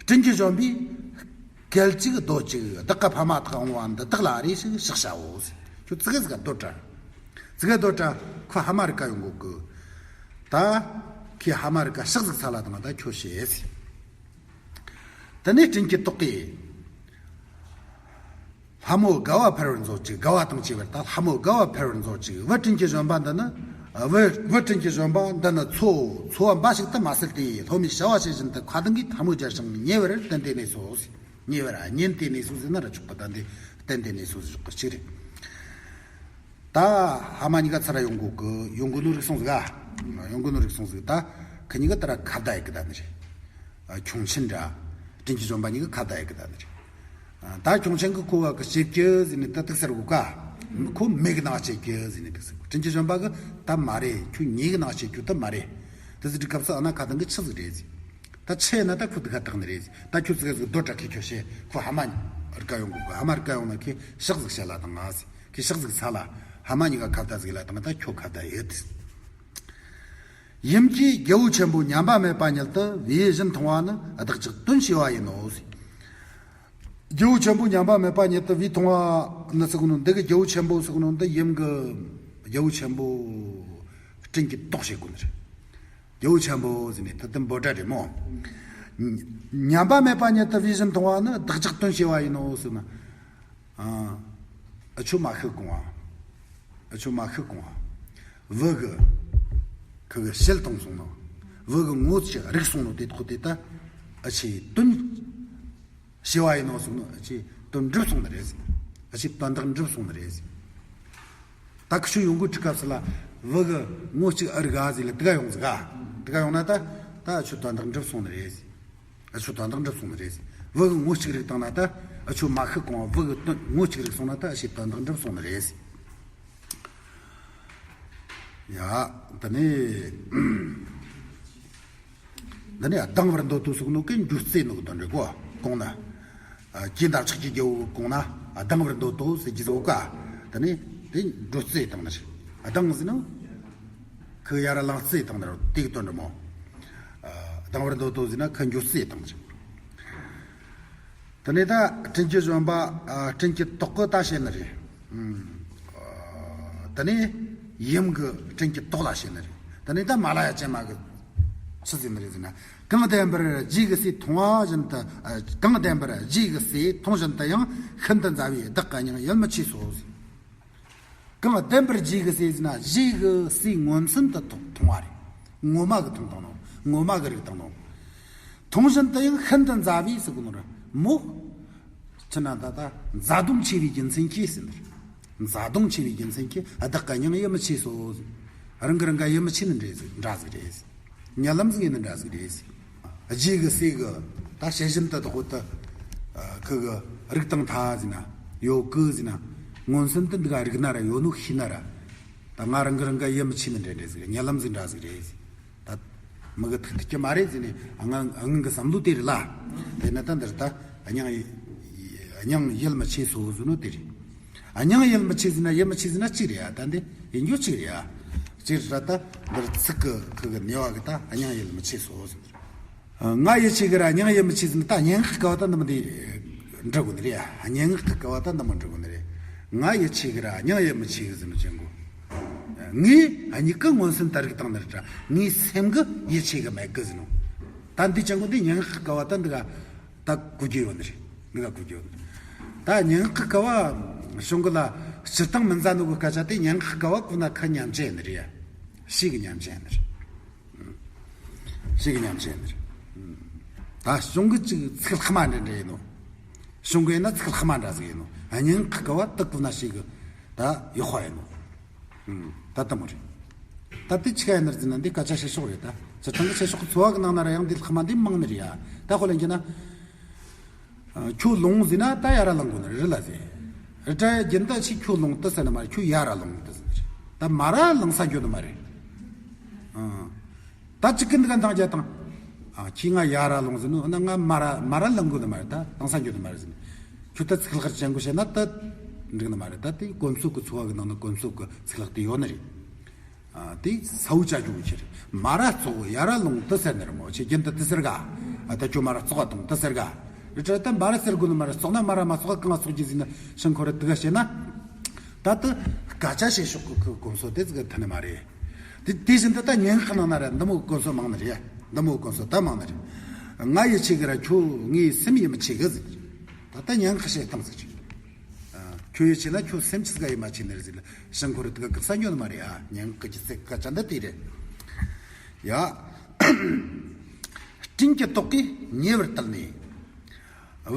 སྤྲིན་གྱི་བཞོན་པས། སྐད་ཅིག་སྡོད་ཅིག་བདག་གི་ཕ་མ་དག་འོང་བ་འདི་དག་ལ་རེ་ཞིག་ཕྱག་བྱའོ་ཟེར། ཁྱོད་ཙི་གེ་ཟིག་སྡོད་དྲ། ཙི་གེ་སྡོད་དྲ། ཁོ་ཕ་མ་རིག་ག་ཡོང་གོ་གི། ད་ཁོས་ཕ་མ་རིག་ག་ཕྱག་ཟིག་འཚལ་ལ་དང་ད་ཁྱོད་བྱེད་ཟེར། དེ་ནས་སྤྲིན་གྱི་ཏོག་གིས། ལྷ་མོ་དགའ་བ་འཕེལ་བར་མཛོད་ཅིག་དགའ་བ་དང་བཅས་པར་ད་ལྷ་མོ་དགའ་བ་འཕེལ་བར་མཛོད་ཅིག་བུ་སྤྲིན་གྱི་བཞོན་པ་འདི་ནི། བུ་བུ་དྲིན་གྱིས་བཞོན་པ་འདི་ནི་འཚོ། འཚོ་བ་འབའ་ཞིག་ཏུ་མ་ཟད་དེ། སློབ་མས་བྱ་བ་བྱེད་བཞིན་དུ། ཁ་ཏིང་གིས་ཐལ་མོ་སྦྱར་ཞིང་ཉེ་བར་བསྟན་ཏེ་གནས་སོ། ཉེ་བར་བསྙེན་ཏེ་གནས་སོ་ཟེར་ན་ར་ཆོག་པ། ད་འདི་བསྟན་ཏེ་གནས་སོ་ཟེར་ཆོག་པ་གཅིག་རེད། ད་ཕ་མ་གཉིས་ཀ་ཚུར་ཡོང་གོ་གི། ཡོང་གོ་ནོ་རིག་སོང་ཟིག་ག་ཡོང་གོ་ནོ་རིག་སོང་ཟིག་ད་ཁི་གཉིས་ཀ་ད་ར་ཁ་བརྡ་ཡེད་གི་ད་ནི་རེད། ཁྱུང་ཆེན་འདྲ། དྲིན་གྱིས་བཞོན་པ་གཉིས་ཀ་ཁ་བརྡ་ཡེད་གི་ད་ནི་རེད། ད་ཁྱུང་ཆེན་གི་ཁོ་བ་གི་བྱེད་རྒྱུ་ཟེར་ནས་ད་ཏིག་ཟེར་གོ་ག་ཁོ་མེ་གི་ནང་བྱེད་རྒྱུ་ཟེར་ནས་ཏིག་ཟེར་གོ་དྲིན་གྱིས་བཞོན་པ་གི་ད་མ་རེད། ཁྱོད་ཉེ་གི་ནང་བྱེད་རྒྱུ་ད་མ་རེད། ད་ཟེར་དུས་སྐབས་སུ་ཨ་ན་ཁ་ཏང་གི་ཆི་ཟིག་རེད་ཟེར། ད་ཆི་ཡིན་ན་ད་ཁོ་དེ་ག་དག་ནི་རེད་ཟེར། ད་ཁྱོད་ཟིག་ཟིག་རྡོ་དྲ་ཁི་ཁྱོད་བཤད་ཁོ་ཕ་མ་རིག་ག་ཡོང་གོ་གི་ཕ་མ་རིག་ག་ཡོང་ན་ཁི་ཕྱག་ཟིག་བཤད་ལ་དང་ང་ཟེར། ཁི་ཕྱག་ཟིག་ཚ་ལ་ཕ་མ་གཉིས་ཀ་ཁ་བརྡ་ཟིག་ལ་དང་ད་ཁྱོད་ཁ་བརྡ་ཡོད། ཡུམ་གྱིས་རྒྱལ་པོ་ཆེན་པོ་ཉམས་པ་མེད་པ་ཉིད་དུ་བུའི་བཞིན་མཐོང་བ་ནི་བདག་ཅག་དོན་ཤེས་པ་ཡིན་ནོ་ཟེར། རྒྱལ་པོ་ཆེན་པོ་ཉམས་པ་མེད་པ་ཉིད་དུ་བུས་མཐོང་བ་ནི་ཟེར་གོ་ནོ་འདི་གི་རྒྱལ་པོ་ཆེན་པོ་ཟེར་གོ་ནོ་འདི་ཡུམ་གི་རྒྱལ་པོ་ཆེན་པོ་སྤྲིན་གྱི་ཏོག་བྱེད་གོ་ནི་རེད། རྒྱལ་པོ་ཆེན་པོ་ཟེར་ནས་ད་དུམ་བོ་ཏྲ་རེད་མོ། ཉམས་པ་མེད་པ་ཉིད་དུ་བུའི་བཞིན་མཐོང་བ་ནི་བདག་ཅག་དོན་ཤེས་པ་ཡིན་ནོ་ཟེར་ན། ཨ་ཨ་ཆོ་མ་ཤི་གོང་ཨ། ཨ་ཆོ་མ་ཤི་གོང་ཨ། བུ་གི་ཁི་གི་ཞལ་མཐོང་སོང་ནོ། བུ་གི་ངོ་ཅི་རིག་སོང་ནོ་དེ་ཐོག་དེ་ད་ཨ་ཆེ་དོན་ཤེས་པ་ཡིན་ནོ་སོང་ནོ། ཨ་ཆེ་དོན་འགྲུབ་སོང་ནི་རེད་ཟེར། ཨ་ཆེ་དོན་དག་འགྲུབ་སོང་ནི་རེད་ཟེར། ད་ཁི་ཆོ་ཡོང་གོ་དུས་སྐབས་སུ་ལ་བུ་གི་ངོ་གཅིག་ཨ་རིག་ག་ཟེར་ལ་དེ་ག་ཡོང་ཟིག་ག་དེ་ག་ཡོང་ན་ད་ད་ཨ་ཆོ་དོན་དག་འགྲུབ་སོང་ནི་རེད་ཟེར། ཨ་ཆོ་དོན་དག་འགྲུབ་སོང་ནི་རེད་ཟེར། བུ་གི་ངོ་གཅིག་རིག་བཏང་ན་ད་ཨ་ཆོ་མ་ཤི་གོང་བུ་གི་དོན་ངོ་གཅིག་རིག་སོང་ན་ད་ཨ་ཆེ་དོན་དག་འགྲུབ་སོང་ནི་རེད་ཟེར། ཡ། ད་ནི། འདི་ནི་སྡང་བར་འདོད་དོ་ཟེར་ནོ་གན་རྒྱུ་རྩེ་ནོ་གི་དོན་རེད་གོ། གོང་ན། ཨ་རྒྱས་འདབ་ཆགས་ཀྱི་རྒྱལ་པོ་གོང་ན་སྡང་བར་འདོད་དོ་ཟེར་གྱི་ཟོ་ཀ་དེ་ནི་དེ་འགྲོ་རྩེ་བཏང་ནི་རེད། སྡང་ཟེར་ནོ། ཁི་ཡར་ལངས་རྩེ་བཏང་ནི་རེད་དེ་གི་དོན་རེད་མོ། ཨ་སྡང་བར་འདོད་དོ་ཟེར་ན་ཁི་འགྲོ་རྩེ་བཏང་ནི་རེད། དེ་ནས་ད་དྲིན་གྱིས་བཞོན་པ་ཨ་སྤྲིན་གྱི་ཏོག་གི་ད་བཤད་ནི་རེད། ཨུམ། ཨ་དེ་ནས་ཡུམ་གྱི་སྤྲིན་གྱི་ཏོག་ལ་བཤད་ནི་རེད། དེ་ནས་ད་མ་ལ་ཡ་ཅན་མ་གི་ཆི་ཟེར་ནི་རེད་ཟེར་ན། གང་ལྡན་པར་རྗེས་ཀྱི་སྲས་མཐོང་བ་བཞིན་དུ། ཨ་གང་ལྡན་པར་རྗེས་ཀྱི་སྲས་མཐོང་བཞིན་དུ་ཡང་ཤིན་ཏུ་མཛའ་བའི་བདག་གི་སྙིང་ཡིད་མི་ཆེས་སོ་ཟེར། གང་ལྡན་པར་རྗེས་ཀྱི་སྲས་ཟེར་ན་རྗེས་ཀྱི་སྲས་མངོན་སུམ་དུ་མཐོང་མཐོང་བ་རེད། ངོ་མ་གི་མཐོང་བཏང་ནོ། ངོ་མ་གི་རིག་བཏང་ནོ། མཐོང་བཞིན་དུ་ཡང་ཤིན་ཏུ་མཛའ་བའི་ཟེར་གོ་ནོ་ར་མོ། ཕྱི་ན་ད་ལྟ་མཛའ་གདོང་ཆེ་བའི་རྒྱུ་མཚན་གྱིས་ཟེར་ནི་རེད། མཛའ་གདོང་ཆེ་བའི་རྒྱུ་མཚན་གྱིས་བདག་གི་སྙིང་ཡིད་མི་ཆེས་སོ། རང་གི་རང་ག་ཡིད་མི་ཆེས་ནི་འདྲ་ཟིག་འདྲ་ཟིག་རེད། ཉེ་ལམ་ཟིག་ཡིན་ནི་འདྲ་ཟིག་རེད། རྗེས་ཀྱི་སྲས་ཀྱི་ད་བྱད་བཞིན་དུ་དོག་ཏུ་ཁུ་གི་རིག་བཏང་ཐལ་ཟེར་ན་ཡོད་གི་ཟེར་ན། མངོན་སུམ་དུ་འདི་ག་རིག་ན་ར་ཡོད་ནོ་ཤེས་ན་ར། ད་ང་རང་གི་རང་ག་ཡིད་མི་ཆེས་ནི་འདྲ་འདྲ་ཟིག་རེད། ཉེ་ལམ་ཟིག་འདྲ་ཟིག་རེད་ཟེར། ད་མི་གི་ཐུག་ཐུག་གི་མ་རེད་ཟེར་ནས་ང་ང་གི་བསམ་བློ་དེ་རེད་ལ། དེ་ན་ད་འདིར་ད་སྙིང་སྙིང་ཡིད་མི་ཆེས་སོ་ཟེར་ནོ་དེ་རེད། སྙིང་ཡིད་མི་ཆེས་ཟེར་ན་ཡིད་མི་ཆེས་ཟེར་ན་གཅིག་རེད་ཡ། ད་འདི་ཡིན་རྒྱུ་གཅིག་རེད་ཡ། གཅིག་རེད་ད་འདིར་ཚིག་གི་ཁུ་གི་ནེ་བ་གི་ད་སྙིང་ཡིད་མི་ཆེས་སོ་ཟེར། ང་ཡིད་ཆེས་གི་ར་སྙིང་ཡིད་མི་ཆེས་ཟེར་ན་ད་སྙན་ངག་གི་སྐབས་ད་འདི་མོ་འདི་འདྲི་དགོས་ནི་རེད་ཡ། སྙན་ངག་གི་སྐབས་ད་འདི་མོ་འདྲི་དགོས་ནི་རེད། ང་ཡིད་ཆེས་གི་ར་སྙིང་ཡིད་མི་ཆེས་གི་ཟེར་ནོ་ཅན་གོ། ངས་ཨ་མྱེས་ཀི་མངོན་སུམ་དུ་རིག་བཏང་ནི་རེད་དྲ། ངའི་སེམས་གི་ཡིད་ཆེས་གི་མེད་གི་ཟེར་ནོ། ད་འདི་ཅན་གོ་འདི་སྙན་ངག་གི་སྐབས་ད་འདི་ག་ད་གོ་རྒྱུ་ཡོད་ནི་རེད། འདི་ག་གོ་རྒྱུ་ཡོད་ནི་རེད། ད་སྙན་ངག་གི་སྐབས་གཞུང་གི་ལ་སྤྱིར་བཏང་མི་མཛའ་ནོ་གི་སྐད་ཆ་དེ་སྙན་ངག་གི་སྐབས་གོ་ན་ཁ་མཉམ་ཆེ་ནི་རེད་ཡ། ཤེས་གི་མཉམ་ཆེ་ནི་རེད། ཤེས་གི་མཉམ་ཆེ་ནི་རེད། ད་གཞུང་གི་ཅིག་ཚིག་ལྷག་མ་འདྲ་འདྲ་ཡིན་ནོ། གཞུང་གི་ཡིན་ན་ཚིག་ལྷག་མ་འདྲ་ཟིག་ཡིན་ནོ། སྙན་ངག་གི་སྐབས་ད་གོ་ན་ཤེས་གི་ད་ཡག་པ་ཡིན་ནོ། ད་ལྟ་མོ་རེད། ད་དེ་ཆི་ག་ཡིན་ནར་ཟེར་ན་འདི་སྐད་ཆ་བཤད་ཕྱོགས་རེད་ད། སྤྱིར་བཏང་གི་བཤད་ཕྱོགས་གི་འཚོ་བ་གི་ནང་ན་ར་ཡང་འདི་ལྷག་མ་འདི་མང་ནི་རེད་ཡ། ད་ཁོ་ལ་འགྱུར་ན། ཁྱོད་ལོང་ཟེར་ན་ད་ཡར་ར་ལངས་དགོས་ནི་རེད་ལ་ཟེར། རེད་དྲ་རྒྱུན་ད་ཆི་ཁྱོད་ལོང་དུ་ཟེར་ནི་མ་རེད། ཁྱོད་ཡར་ར་ལོང་དུ་ཟེར་ནི་རེད། ད་མར་ར་ལངས་ས་འགྱོ་ནི་མ་རེད། ཨང་། ད་ཅིག་གི་འདི་ག་འདང་རྒྱ་དང་། ཨ་ཁྱི་ང་ཡར་ར་ལོང་ཟེར་ནོ་ན་ང་མར་ར་མར་ར་ལངས་དགོས་ནི་མ་རེད། ད་ལངས་ས་འགྱོ་ནི་མ་རེད་ཟེར་ནི། ཁྱོད་ད་ཚིག་ལྷག་ཅན་གོ་བཤད་ན་ད་འགྲིག་ནི་མ་རེད། ད་དེ་གོམས་སྲོལ་གི་འཚོ་བ་གི་ནང་ན་གོམས་སྲོལ་གི་ཚིག་ལྷག་དེ་ཡོད་ནི་རེད། ཨ་དེ་ས་བོ་ཅ་ཅུ་ཆེ་རེད། མར་ར་བཙོག་ཡར་ར་ལོང་དུ་ཟེར་ནི་རེད་མོ། ཆེ་རྒྱུན་དུ་དུ་ཟེར་ག་ཨ་ད་ཁྱོད་མར་ར་བཙོག་ག་དང་དུ་ཟེར་ག་རེད་དྲ་ད་མར་ར་ཟེར་དགོས་ནི་མ་རེད། བཙོག་ན་མར་ར་མ་བཙོག་ག་གང་ང་བཙོག་རྒྱུ་ཟེར་ན་ཤིང་ཁོ་ར་དུ་ག་བཤད་ན། ད་དུ་སྐད་ཆ་བཤད་ཕྱོགས་གི་ཁུ་གོམས་སྲོལ་དེ་ཟིག་གི་ཐ་ནི་མ་རེད། དེ་དེ་བཞིན་དུ་ད་སྙན་ངག་ནང་ན་ར་འདི་མོ་གི་གོམས་སྲོལ་མང་ནི་རེད། འདི་མོ་གི་གོམས་སྲོལ་ད་མང་ནི་རེད། ང་ཡིད་ཆེས་གི་ར་ཁྱོད་ངའི་སེམས་ཡིད་མི་ཆེས་གི་ཟེར། ད་ལྟ་སྙན་ངག་བཤད་སྟངས་ཟིག་རེད། ཨ་ ཁྱོད་ཡིད་ཆེས་ན་ཁྱོད་སེམས་ཆི་ཟིག་ག་ཡིད་མ་ཆེས་ནི་རེད་ཟེར་ལ་ཞིང་ཁོ་རུ་དུ་ག་གི་ས་འཇོག་ནི་མ་རེད་ཨ། ཉན་གི་ཅི་ཚེ་ག་ཅན་ད་དེ་རེད་ཡ། སྤྲིན་གྱི་ཏོག་གིས་ཉེ་བར་བཏུལ་ནས།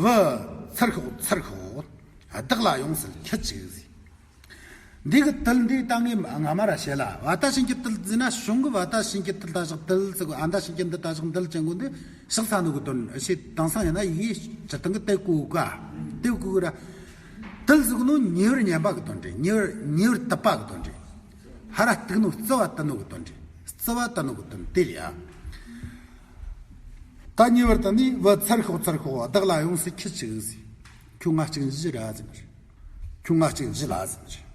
བུ་ཚུར་ཤོག་ཚུར་ཤོག་བདག་ལ་ཡོངས་སུ་ཁྱུ་གཅིག་ཟེར། འདི་གི་དུལ་འདི་ད་ངས་ང་མ་ར་བཤད་ལ། བ་ད་ཤིང་གི་དུལ་ཟེར་ན་གཞུང་གི་བ་ད་ཤིང་གི་དུལ་ད་ཞག་དུལ་ཟེར་གོ། ཨ་ད་ཤིང་གི་འདི་ད་ཞག་འདུལ་ཅན་གོ་འདི་ཞག་ས་ནུ་གི་དོན་ཞེས་དང་སང་ཡིན་ན་ཡིས་ཇི་ལྟང་གི་དེ་གོ་ག་དེ་གོ་གི་ར། དུལ་ཟེར་གོ་ནོ་ཉེ་བར་ཉན་པ་གི་དོན་རེད། ཉེ་བར་ཉེ་བར་དུལ་པ་གི་དོན་རེད། ཧ་ར་གཏུག་ནོ་རྩི་བ་དུལ་ནོ་གི་དོན་རེད། རྩི་བ་དུལ་ནོ་གི་དོན་དེ་རེད་ཡ། ད་ཉེ་བར་དུལ་ནས་བུ་ཚུར་ཤོག་ཚུར་ཤོག་བདག་ལ་ཡོངས་སུ་ཁྱུ་གཅིག་ཟེར། ཁྱོད་ང་གཅིག་འཇུ་ར་ཟེར་ནི་རེད། ཁྱོད་ང་གཅིག་འཇུ་ལ་ཟེར་ནི་རེད།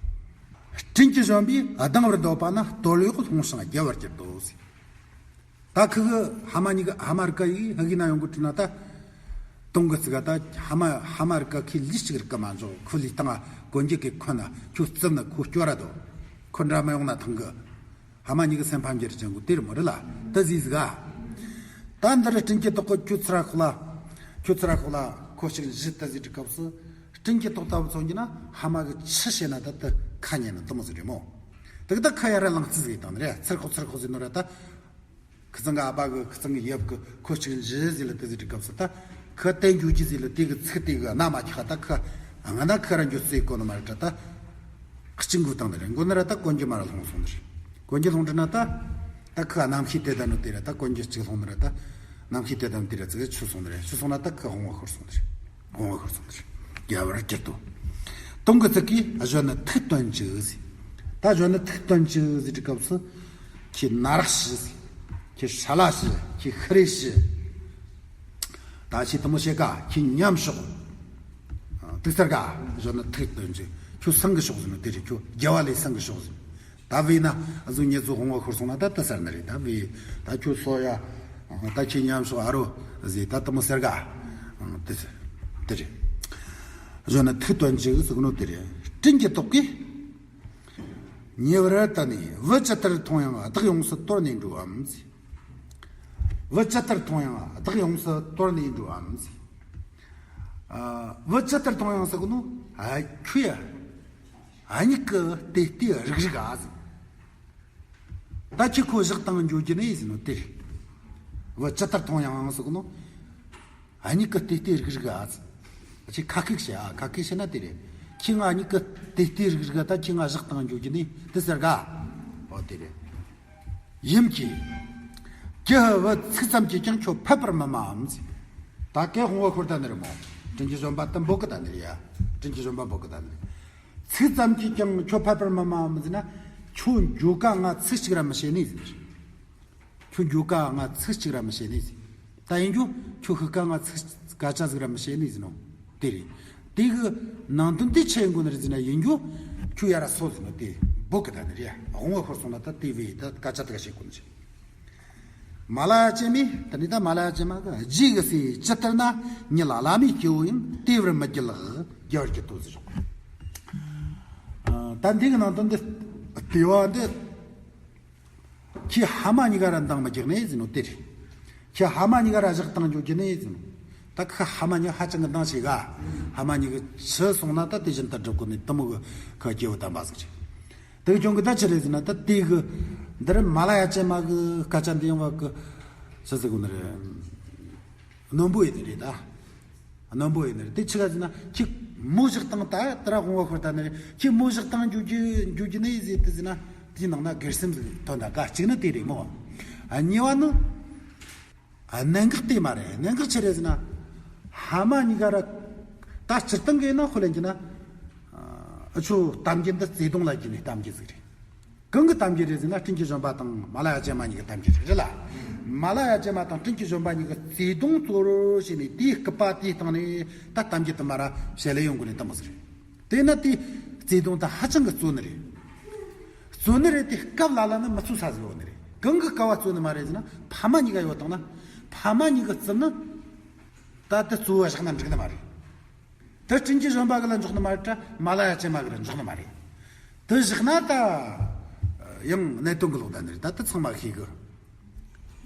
སྤྲིན་གྱི་བཞོན་པས་ལྡང་བར་འདོད་པ་ན་སྟོད་གཡོགས་ལྷུང་ཞིང་རྒྱལ་བར་གྱུར་ཏོ་ཟེར། ད་ཁི་གི་ཧ་མ་གཉིས་ཀ་ཧ་མ་རི་ཀ་ཡིས་ཧ་གི་ན་ཡོང་གི་བྲིས་ན་ད། དུང་གི་ཚིག་ག་ད་ཧ་མ་ཧ་མ་རི་ཀ་ཁི་ལུས་གཅིག་རི་ཀ་མ་འཇོག་ཁོ་ལུས་སྟངས་གོན་རྒྱུ་གི་ཁོ་ན་ཁྱོད་རྩིབ་ན་ཁོ་སྐྱོ་ར་དོ། ཁོ་འདྲ་མ་ཡོང་ན་ཐང་གི་ཧ་མ་གཉིས་ཀ་སེམས་ཕམ་རྒྱུ་རི་ཅན་གོ་དེ་རི་མོ་རི་ལ་ད་ཟིག་ཟིག་ག་ད་འདི་རི་སྤྲིན་གྱི་ཏོག་གི་ཁྱོད་ཚུར་ཤོག་ལ། ཁྱོད་ཚུར་ཤོག་ལ་ཁོ་གཅིག་འཇུ་ད་ཟིག་གི་སྐབས་སུ། སྤྲིན་གྱི་ཏོག་ལྟ་བུ་མཚོན་གྱི་ན་ཧ་མ་གི་ཆུ་བྱས་ན་ད་ད་ཁ་ཉན་ན་དུ་མོ་ཟིག་རེད་མོ། ད་གི་ད་ཁ་ཡ་ར་ལང་རྩི་ཟིག་དང་ནི་རེད། ཚུར་ཤོག་ཚུར་ཤོག་ཟིག་ནོ་ར་ད། ཁི་ཚང་གི་ཨ་ཕ་གི་ཁི་ཚང་གི་ཡབ་གི་ཁོ་གཅིག་འཇུ་ཟིག་ལ་དེ་ཟིག་གི་སྐབས་སུ་ད། ཁི་བསྟན་རྒྱུ་གི་ཟིག་ལ་དེ་གི་ཚིག་དེ་གི་ན་མ་ཁྱག་ད་ཁི། ང་ན་ཁི་ར་འཇུ་རྩི་གོ་ནི་མ་རེད་ད། གཅིག་འགུལ་བཏང་ནི་རེད། འགུལ་ནི་ར་ད་གོན་རྒྱུ་མ་ར་ལྷུང་སོང་ནི་རེད། གོན་རྒྱུ་ལྷུང་འདྲི་ན་ད། ད་ཁི་ཨ་ནམ་ཤི་དེ་ད་ནོ་དེ་ར་ད་གོན་རྒྱུ་གཅིག་ལྷུང་ནི་ར་ད། ནམ་ཤི་དེ་ད་ནོ་དེ་ར་ཙི་གི་ཆུ་སོང་ནི་རེད། ཆུ་སོང་ན་ད་ཁི་ཧོང་བ་ཤོར་སོང་ནི་རེད། ཧོང་བ་ཤོར་སོང་ནི་རེད། རྒྱལ་བར་གྱུར་ཏོ། དུང་གི་ཚིག་གིས་གཞོན་ནུ་ཐུགས་དོན་ཅིག་ཟེར། ད་གཞོན་ནུ་ཐུགས་དོན་ཅིག་ཟེར་གི་སྐབས་སུ། ཁྱེད་ན་རག་ཤི་ཟེར། ཁྱེད་ཧྲ་ལ་ཤི། ཁྱེད་ཤི་རེ་ཤི། ད་ཁྱེད་དུ་མོ་ཤེ་ཀ་ཁྱེད་ཉམས་ཤོག་དུག་ཚར་ག་གཞོན་ནུ་ཐུགས་དོན་ཅིག་ཁྱོད་སང་གི་ཤོག་ཟེར་ནོ་དེ་རེད། ཁྱོད་རྒྱལ་བ་ལས་སང་གི་ཤོག་ཟེར། ད་བས་ན་ཨ་ཟུ་ཉེ་ཚོ་ཧོང་བ་ཤོར་སོང་ན་ད་ད་ཟེར་ནི་རེད། ད་བས་ད་ཁྱོད་སོ་ཡ། ད་ཁྱེད་ཉམས་ཤོག་ཨ་རོ་ཟེར། ད་དུ་མོ་ཟེར་ག་དེ་ཟེར། དེ་རེད། གཞོན་ནུ་ཐུགས་དོན་ཅིག་ཟེར་གི་ནོ་དེ་རེད། སྤྲིན་གྱི་ཏོག་གིས་ཉེ་བར་དུལ་ནས་བུ་ཇི་ལྟར་མཐོང་ཡང་བདག་ཡོངས་སུ་དོར་ནས་འགྲོའམ་ཟེར། བུ་ཇི་ལྟར་མཐོང་ཡང་བདག་ཡོངས་སུ་དོར་ནས་འགྲོའམ་ཟེར། ཨ། བུ་ཇི་ལྟར་མཐོང་ཡང་ཟེར་གི་ནོ། ཨ། ཁྱོད་ཡ། ཨ་མྱེས་གི་དེ་ལྟའི་རིག་རིག་ཨ་ཟེར། ད་ཁྱེད་ཁོ་བཞག་བཏང་འགྱོ་རྒྱུ་ནི་ཟེར་ནོ་དེ་རེད། བུ་ཇི་ལྟར་མཐོང་ཡང་ཟེར་གི་ནོ། ཨ་མྱེས་གི་དེ་ལྟའི་རིག་རིག་ཨ་ཟེར། ཁྱེད་ཁ་ཁེགས་བྱེད་ཨ། ཁ་ཁེགས་བྱེད་ན་དེ་རེད། ཁྱེད་ང་ཨ་མྱེས་གི་དེ་ལྟའི་རིག་རིག་ཨ། ད་ཁྱེད་ང་བཞག་བཏང་འགྱོ་རྒྱུ་ནི་དེ་ཟེར་ག་ཨོ་དེ་རེད། ཡིན་གྱི། ཀྱེ་ཧུད། ཚིག་ཙམ་གྱིས་ཀྱང་ཁྱོད་ཕལ་པར་མི་སྨྲའམ་ཟེར། ད་གེ་ཧོང་བ་ཤོར་ད་ནི་རེད་མོ། སྤྲིན་གྱི་བཞོན་པ་དུ་འབོད་གི་ད་ནི་རེད་ཡ། སྤྲིན་གྱི་བཞོན་པ་འབོད་གི་ད་ནི་རེད། ཚིག་ཙམ་གྱིས་ཀྱང་ཁྱོད་ཕལ་པར་མི་སྨྲའམ་ཟེར་ན། ཁྱོད་འགྱོ་ཀ་ང་ཚིག་གཅིག་ར་མི་བཤད་ནི་ཟེར། ཁྱོད་འགྱོ་ཀ་ང་ཚིག་གཅིག་ར་མི་བཤད་ནི་ཟེར། ད་ཡིན་རྒྱུ་ཁྱོད་ཤི་ཀ་ང་ཚིག་སྐད་ཆ་ཟིག་ར་མི་བཤད་ནི་ཟེར་ནོ། དེ་རེད། དེ་གི་ནང་དོན་དེ་ཆི་ཡིན་དགོས་ནི་རེད་ཟེར་ན། ཡིན་རྒྱུ་ཁྱོད་ཡ་ར་སོ་ཟེར་ནོ་དེ་འབོད་གི་ད་ནི་རེད། དབང་བོ་ཤོར་སོང་ན་ད་དེ་བས་ད་སྐད་ཆ་དེ་ག་བཤད་དགོས་ནི་རེད། མ་ལ་ཡ་ཅན་མས། ད་ནི་ད་མ་ལ་ཡ་ཅན་མ་གི་རྗེས་གི་སྲས་ཇི་ལྟར་ན་ཉིད་ལ་བླ་མའི་སྐྱེ་བོ་ཡང་དེ་བར་མི་བརྒྱུད་ལགས། རྒྱལ་བར་གྱུར་ཏོ་ཟེར་ཞོག་ད་འདི་གི་ནང་དོན་འདི་ལྟེ་བ་འདི། ཁྱེད་ཧ་མ་གཉིས་ཀ་ར་འདང་མི་རྒྱག་ནས་ཟེར་ནོ་དེ་རེད། ཁྱེད་ཧ་མ་གཉིས་ཀ་ར་བཞག་བཏང་འགྱོ་རྒྱུ་ནས་ཟེར་ནོ། ད་ཁ་ཧ་མ་གཉིས་ཧ་ཅང་གི་འདང་ཞིག་ག་ཧ་མ་གཉིས་ཀ་ཆི་སོང་ན་ད་དེ་བཞིན་ད་སྒྲུབ་དགོས་ནས་དུ་མོ་གི་ཁ་སྐྱེ་བོ་དམ་པ་ཟིག་རེད། དེ་གི་ཀྱང་གི་ད་ཆི་རེད་ཟེར་ན། ད་དེ་གི་འདི་ར་མ་ལ་ཡ་ཅན་མ་གི་སྐད་ཆ་འདི་ཡོང་བ་གི་ཆི་ཟེར་དགོས་ནི་རེད། རྣོན་པོ་ཡིན་ནི་རེད་ད། རྣོན་པོ་ཡིན་ནི་རེད། དེ་ཆི་ག་ཟེར་ན་ཁྱི་མོ་བཞག་བཏང་ད་དེ་ར་དབང་བ་ཤོར་ད་ནི་རེད། ཁྱི་མོ་བཞག་བཏང་འགྱོ་རྒྱུ་འགྱོ་རྒྱུ་ནི་ཟེར་དེ་ཟེར་ན་དེའི་ནང་ན་སྒེར་སེམས་ཟིག་ཐོན་ད་ག་གཅིག་ནི་དེ་རེད་མོ། ཨ་གཉིས་པ་ནི་ཨ་གནད་འགག་དེ་མ་རེད། གནད་འགག་ཆི་རེད་ཟེར་ན། ཧ་མ་གཉིས་ཀ་ར་ད་སྤྱིར་བཏང་གི་ཡིན་ན་ཧོ་ལེན་གྱི་ན། ཨ་ཆོ་གཏམ་རྒྱུད་འདི་བརྩེ་དུང་ལ་བརྒྱུད་ནས་གཏམ་རྒྱུད་ཟིག་རེད། གང་གི་གཏམ་རྒྱུད་རེད་ཟེར་ན། སྤྲིན་གྱི་བཞོན་པ་དང་མ་ལ་ཡ་ཅན་མ་གཉིས་ཀྱི་གཏམ་རྒྱུད་རེད་ལ། མ་ལ་ཡ་ཅན་མ་དང་སྤྲིན་གྱི་བཞོན་པ་གཉིས་ཀྱི་བརྩེ་དུང་གཙོ་བོར་བྱས་ནས་དེའི་སྐུད་པ་དེའི་སྟེང་ནས་ད་གཏམ་རྒྱུད་དུ་མ་ར་བཤད་ལེ་ཡོང་དགོས་ནས་དུ་མོ་ཟེར། དེས་ན་དེའི་བརྩེ་དུང་ད་ཧ་ཅང་གི་གཙོ་ནི་རེད། གཙོ་ནི་རེད། དེ་སྐབས་ལ་ལ་ནི་མི་གཙོ་ས་ཟིག་ཡོད་ནི་རེད། གང་གི་སྐབས་བ་གཙོ་ནི་མ་རེད་ཟེར་ན། ཕ་མ་གཉིས་ཀ་ཡོད་དང་ན་ཕ་མ་གཉིས་ཀྱི་རྩིབ་ནི་ད་དེ་གཙོ་བོ་བཞག་ན་འགྲིག་ནི་མ་རེད། དེ་སྤྲིན་གྱི་བཞོན་པ་གི་ལ་འཇོག་ནི་མ་རེད་དྲ། མ་ལ་ཡ་ཅན་མ་གི་ལ་འཇོག་ནི་མ་རེད། དེ་བཞག་ན་ད་ཡང་གནད་དོན་གི་ལོག་ད་ནི་རེད། ད་དེ་ཚང་མ་ཤེས་གི།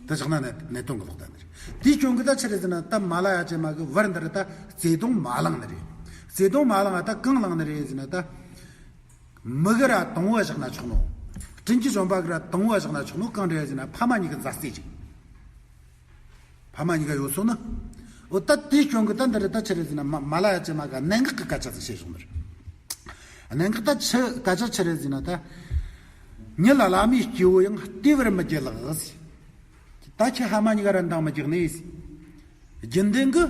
དེ་བཞག་ན་གནད་གནད་དོན་གི་ལོག་ད་ནི་རེད། དེའི་སྐྱོན་གི་ད་ཆི་རེད་ཟེར་ན། ད་མ་ལ་ཡ་ཅན་མ་གི་བར་འདི་ར་ད་བརྩེ་དུང་མ་བླངས་ནི་རེད། བརྩེ་དུང་མ་བླངས་ད་གང་བླངས་ནི་རེད་ཟེར་ན། ད་མི་གི་ར་དང་བོ་བཞག་ན་ཆོག་ནོ། དྲིན་གྱི་གཞོན་པ་གི་ར་དང་བོ་བཞག་ན་ཆོག་ནོ། གང་རེད་ཟེར་ན་ཕ་མ་གཉིས་ཀྱི་མཛའ་བརྩེ་ཅིག་ཕ་མ་གཉིས་ཀ་ཡོད་སོང་ན། འོ་ད་དེའི་སྐྱོན་གི་ད་འདི་རེད། ད་ཆི་རེད་ཟེར་ན་མ་མ་ལ་ཡ་ཅི་མ་ག་གནད་འགག་གི་སྐད་ཆ་ཟིག་བཤད་བྱུང་ནི་རེད། གནད་འགག་ད་ཆི་སྐད་ཆ་ཆི་རེད་ཟེར་ན། ད་མྱི་ལ་བླ་མའི་སྐྱེ་བོ་ཡང་ལྟེ་བར་མི་རྒྱལ་ལགས། ད་ཁྱེད་ཕ་མ་གཉིས་ཀ་ར་འདང་མི་རྒྱག་ནས། རྒྱུན་ལྡན་གི་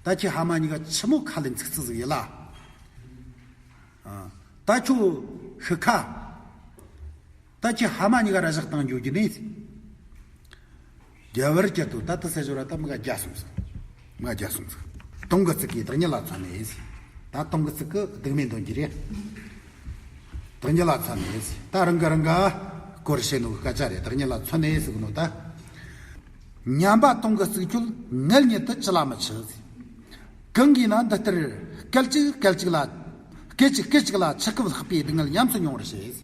ད་ཁྱེད་ཕ་མ་གཉིས་ཀ་ཆི་མོ་ཁ་ལེན་ཚིག་ཚིག་ཟིག་ཡིན་ལ། ཨ། ད་ཁྱོད་ཤི་ཁ། ད་ཁྱེད་ཕ་མ་གཉིས་ཀ་ར་བཞག་བཏང་འགྱོ་རྒྱུ་ནས། རྒྱལ་བར་སྐྱིད་དོ། ད་ལྟ་ཟེར་ཞོར་ར་ད་མི་ག་རྒྱ་སོང་ཟིག་མི་ག་རྒྱ་སོང་ཟིག་དུང་གི་ཚིག་གིས་བདག་ཉིད་ལ་མཚོན་ནས། ད་དུང་གི་ཚིག་གིས་སྡུག་མེད་འདོན་རྒྱུ་རེད། བདག་ཉིད་ལ་མཚོན་ནས། ད་རང་གི་རང་ག་སྐོར་བཤད་ནོ་སྐད་ཆ་རེད། བདག་ཉིད་ལ་མཚོན་ནས་ཟེར་གི་ནོ་ད། ཉམས་པ་དུང་གི་ཚིག་ཁྱོད་ངལ་ཉིད་དུ་ཅི་ལ་མི་འཆི། གང་གིས་ན་འདི་ལྟར་སྐད་ཅིག་སྐད་ཅིག་ལ། སྐད་ཅིག་སྐད་ཅིག་ལ་འཆི་ཁུབ་ལྷག་པའི་སྡུག་བསྔལ་ཉམས་སུ་མྱོང་བར་བྱེད།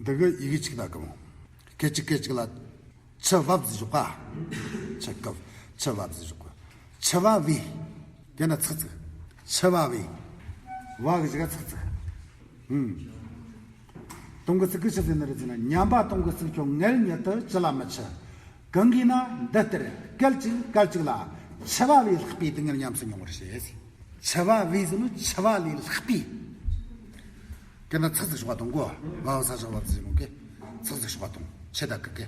འདི་གི་ཡི་གེ་གཅིག་ད་གི་མོ། སྐད་ཅིག་སྐད་ཅིག་ལ་འཆི་བབ་ཟིག་ཞོག་ག་འཆི་སྐབས་འཆི་བབ་ཟིག་ཞོག་ག་འཆི་བ་བས། དེ་ན་ཚིག་ཚིག་འཆི་བ་བས། བ་གི་གཞུག་ག་ཚིག་ཚིག་ཧུམ། དུང་གི་ཚིག་གིས་ཆི་ཟེར་ནི་རེད་ཟེར་ན། ཉམས་པ་དུང་གི་ཚིག་ཁྱོད་ངལ་ཉིད་དུ་ཅི་ལ་མི་འཆི། གང་གིས་ན་འདི་ལྟར་སྐད་ཅིག་སྐད་ཅིག་ལ་འཆི་བ་ལས་ལྷག་པའི་སྡུག་བསྔལ་ཉམས་སུ་མྱོང་བར་བྱེད། འཆི་བ་བས་ཟེར་ནོ་འཆི་བ་ལས་ལྷག་པའི། དེ་ན་ཚིག་ཚིག་ཞོག་པ་དུང་གོ། བ་བ་ས་ཞོག་པ་ཚིག་མོ་གེ། ཚིག་ཚིག་ཞོག་པ་དུང་ཆེ་ད་གི་གེ།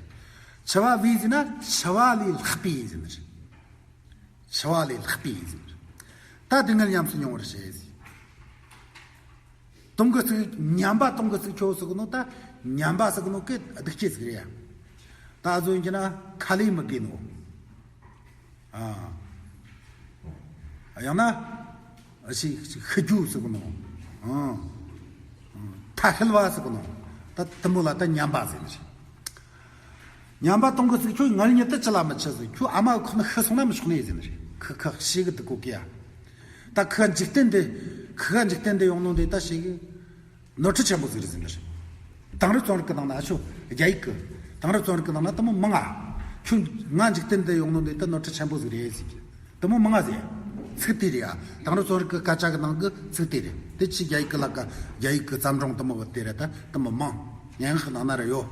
འཆི་བ་བས་ཟེར་ན་འཆི་བ་ལས་ལྷག་པའི་ཟེར་ནི་རེད། འཆི་བ་ལས་ལྷག་པའི་ཟེར་ནི་རེད། ད་སྡུག་བསྔལ་ཉམས་སུ་མྱོང་བར་བྱེད་ཟེར། དུང་གི་ཚིག་ཉམས་པ་དུང་གི་ཚིག་ཁྱོད་ཟེར་གི་ནོ། ད་ཉམས་པ་ཟེར་གི་ནོ་གི་སྡུག་སྐྱེ་ཟིག་རེད་ཡ། ད་གཟོད་ཡིན་གྱི་ན་ཁ་ལས་མི་དགོས་ནོ། ཨ། ཡང་ན། ཤི་ཤི་རྒྱུ་ཟེར་གི་ནོ། ཨ། ཐ་ཤལ་བ་ཟེར་གི་ནོ། ད་དུ་མོ་ལ་ད་ཉམས་པ་ཟེར་ནི་རེད། ཉམས་པ་དུང་གི་ཚིག་ཁྱོད་ངལ་ཉིད་དུ་ཅི་ལ་མི་འཆི་ཟེར། ཁྱོད་ཨ་མ་ཁོ་ན་ཤི་སོང་ན་མི་ཆོག་ནི་ཟེར་ནི་རེད། ཁི་ཁི་ཤི་གི་འདུག་གོ་གི་ཡ། ད་ཁི་འཇིག་རྟེན་འདི་ཁི་འཇིག་རྟེན་འདི་ཡོང་ནོ་འདི་ད་ཤི་གི་ནོར་འཁྲུལ་ཆེན་པོ་ཟིག་རེད་ཟེར་ནི་རེད། དེང་རབས་རྩོམ་རིག་གི་ནང་ན་ཨ་ཆོ་རྒྱ་ཡིག་གི་དེང་རབས་རྩོམ་རིག་གི་ནང་ན་དུ་མོ་མང་ང་། ཁྱོད་ང་འཇིག་རྟེན་འདི་ཡོང་ནོ་འདི་ད་ནོར་འཁྲུལ་ཆེན་པོ་ཟིག་རེད་ཟེར་གི་དུ་མོ་མང་ང་ཟེར། ཚིག་དེ་རེད་ཡ། དེང་རབས་རྩོམ་རིག་གི་སྐད་ཆ་གི་ནང་གི་ཚིག་དེ་རེད། དེ་ཕྱི་རྒྱ་ཡིག་གི་ལ་ཀ་རྒྱ་ཡིག་གི་བརྩམས་སྒྲུང་དུ་མོ་གི་དེ་རེད། ད་དུ་མོ་མང་སྙན་ངག་གི་ནང་ན་ར་ཡོད།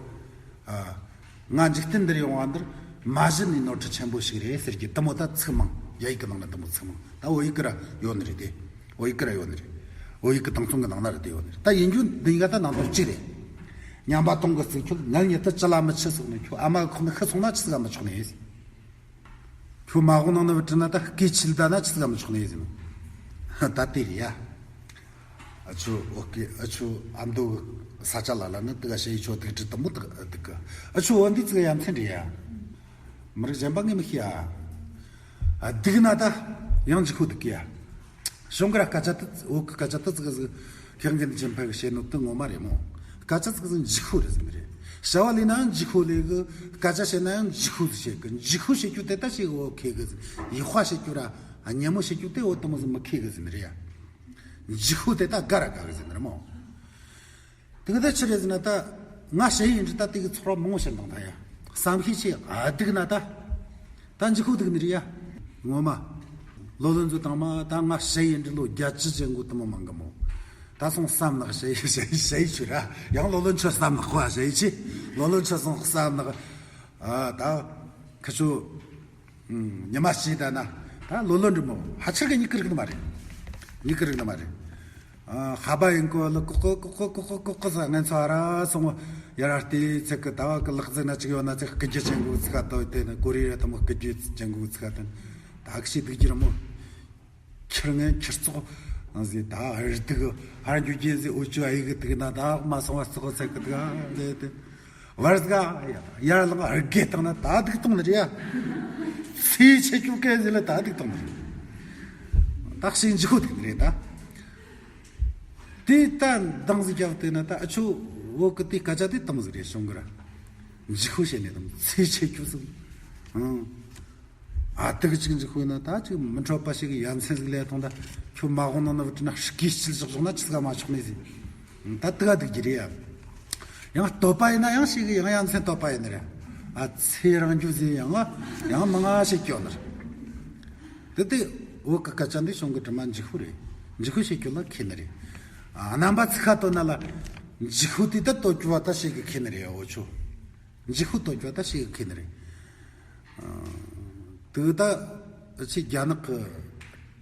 ཨ། ང་འཇིག་རྟེན་འདིར་ཡོང་བ་འདིར་མ་གཞི་ནས་ནོར་འཁྲུལ་ཆེན་པོ་ཞིག་རེད་ཟེར་གི་དུ་མོ་ད་ཚིག་མང་། རྒྱ་ཡིག་གི་ནང་ན་དུ་མོ་ཚིག་མང་། ད་བོད་ཡིག་གི་ར་ཡོད་ནི་རེད་དེ། བོད་ཡིག་གི་ར་ཡོད་ནི་རེད། བོད་ཡིག་གི་དེང་རྩོམ་གི་ནང་ན་ར་དེ་ཡོད་ནི་རེད། ད་ཡིན་རྒྱུ་འདི་གཉིས་ཀ་ད་ནང་དོན་གཅིག་རེད། ཉམས་པ་དུང་གི་ཚིག་ཁྱོད་ངལ་ཉིད་དུ་ཅི་ལ་མི་འཆི་ཟེར་ནས། ཁྱོད་ཨ་མ་གི་ཁོག་ནས་ཤི་སོང་ན་ཆི་ཟིག་ག་མི་ཆོག་ནི་ཟེར། ཁྱོད་མ་འོངས་ནང་ན་བུད་ན་ད་སྐེ་ཆིལ་ད་ན་ཆི་ཟིག་ག་མི་ཆོག་ནི་ཟེར་ནོ། ད་དེ་རེད་ཡ། ཨ་ཆོ་ཨོ་ཀེ། ཨ་ཆོ་ཨ་མདོ་གི་ས་ཆ་ལ་ལ་ནི་དེ་ག་ཞེ་ཡི་ཆོ་དེ་འདྲི་དུ་མོ་དེ་ག་དེ་ག་ཨ་ཆོ་འོ་འདི་ཚིག་ཡ་མཚན་རེད་ཡ། མི་རིགས་གཞན་པ་ངས་མི་ཤེས་ཡ། ཨ་སྡུག་ན་ད་ཡང་འཇིགས་ཤོག་སྡུག་གི་ཡ། གཞུང་གི་ར་སྐད་ཆ་དེ་འོ་གི་སྐད་ཆ་དེ་ཚིག་ཟིག་ཁེ་རང་གི་འདི་ཆེན་ཕ་གི་བཤད་ནོ་དེ་ངོ་མ་རེད་མོ། སྐད་ཆ་ཚིག་ཟིག་འཇིགས་ཤོག་རེད་ཟེར་ནི་རེད། བྱ་བ་ལས་ན་ཡང་འཇིགས་ཤོག་ལས་གི། སྐད་ཆ་བཤད་ན་ཡང་འཇིགས་ཤོག་ཟིག་བཤད་གི། འཇིགས་ཤོག་བཤད་རྒྱུ་དེ་ད་ཞིག་འོ་ཁེ་གི་ཟིག་ཡིག་པ་བཤད་རྒྱུ་ར་སྙན་མོ་བཤད་རྒྱུ་དེ་འོ་དེ་མོ་ཟིག་མི་ཁེ་གི་ཟེར་ནི་རེད་ཡ། འཇིགས་ཤོག་དེ་ད་དགའ་ར་དགའ་གི་ཟེར་ནི་རེད་མོ། དེ་གི་ད་ཆི་རེད་ཟེར་ན་ད་ང་ཞེ་ཡིན་འདྲི་ད་དེ་གི་ཚོར་བ་མང་བོ་བཤད་འདང་ད་ཡ། བསམ་ཤེས་ཆེ་ཨ་སྡུག་ན་ད། ད་འཇིགས་ཤོག་སྡུག་ནི་རེད་ཡ། ངོ་མ། ལོ་ལོན་ཚོ་དང་མ་ད་ང་ཞེ་ཡིན་འདྲི་ལོ་བརྒྱད་ཅུ་ཅན་གོ་དུ་མོ་མང་གི་མོ། ད་སོང་བསམ་ནག་ཞེ་ཡི་ཞེ་ཡི་ཞེ་ཡི་ཆུ་ར། ཡང་ལོ་ལོན་ཆོ་བསམ་ནག་གོ་ཨ་ཞེ་ཡི་ཆི། ལོ་ལོན་ཆོ་སོང་བསམ་ནག་ཨ་ད་ཁི་ཆུ། ཉི་མ་ཕྱེད་ད་ན། ད་ལོ་ལོན་འདྲི་མོ་ཧ་ཆར་གི་མྱིག་ཀི་རིག་ནི་མ་རེད། མྱིག་ཀི་རིག་ནི་མ་རེད། ཨ་ཧ་བ་ཡིན་གོ་ལ་ཀོ་ཀོ་ཀོ་ཀོ་ཀོ་ཀོ་ཀོ་ཀོ་ས་ངན་ཚོ་ཨ་ར་སོང་ཡ་ར་ལྟའི་ཚིག་གི་ད་བ་གི་ལག་ཟིག་ན་ཅིག་ཡོད་ན་ཚིག་སྐུ་རྒྱུ་ཅན་གོ་ཚིག་ག་ཏོ་དེ་ནི་ཀོ་རི་ར་དུ་མོ་སྐུ་རྒྱུ་ཅན་གོ་ཚིག་ག་དེ་ནི་ད་གི་ཤི་སྡུག་རྒྱུ་ར་མོ། ཁྱེར་ངན་ཁྱེར་ཙོག་ཟེ་ད་ཨར་སྡུག་ཧར་འཇུ་རྒྱུ་ཟེ་འུ་ཅུ་ཨ་ཡི་གི་དུག་ན་ད་མ་སོང་བ་ཙོག་ཚིག་གི་དུག་ཟེ་དེ། བར་སྒ་ཡར་ལངས་ཨར་གེ་བཏང་ན་ད་སྡུག་གཏོང་ནི་རེད་ཡ། ཚེ་ཆེ་ཆུ་སྐད་ཟེ་ལ་ད་སྡུག་གཏོང་ནི་རེད། ད་ཤིང་འཇིགས་ཁུ་དུག་ནི་རེད་ད། དེ་ད་འདང་ཟིག་རྒྱག་དེ་ན་ད་ཨ་ཆོ་བོད་གི་དེ་སྐད་ཆ་དེ་དང་ཟིག་རེད་བྱུང་གི་ར། འཇིགས་ཁུ་བྱས་ནས་དང་ཚེ་ཆེ་ཆུ་ཟིག་ཨང་། ཨ་དུག་ཅིག་འཇིགས་ཁུ་ན་ད་ཅིག་མི་འཕྲོད་པ་ཞིག་གི་ཡ་མཚན་ཟིག་ལས་ཐོང་ད་ཁྱོད་མ་ཧོང་ནང་ན་བུ་ཏྲི་ན་སྐེ་སྐྱིལ་བཞག་བཞག་ན་ཆི་ཟིག་མ་ཆོག་ནས་ཟིག་ད་དུག་ཨ་དུག་གི་རེད་ཡ། ཡང་བསྟོད་པ་ཡིན་ན་ཡང་ཞིག་གི་ཡང་ཡ་མཚན་བསྟོད་པ་ཡིན་ནི་རེད། ཨ་ཚེ་རང་རྒྱུ་ཟིག་ཡང་ཡང་མང་ང་ཞིག་སྐྱོ་ནི་རེད། དེ་དེ་བོད་གི་སྐད་ཆ་འདི་གཞུང་གི་དྲི་མ་འཇིགས་ཤོག་རེད། འཇིགས་ཤུགས་ཞེས་བརྗོད་ལ་མཁས་ནི་རེད། ཨ། རྣམ་པ་ཚིག་ཁ་བཏོན་ན་ལ། འཇིགས་ཤུགས་དེ་ད་བཏོན་རྒྱུ་བ་ད་ཞིག་གི་མཁས་ནི་རེད། འོ་ཆོ། འཇིགས་ཤུགས་བཏོན་རྒྱུ་བ་ད་ཞིག་གི་མཁས་ནི་རེད། ཨ། དུ་ད་ཆེ་རྒྱ་ནག་གི་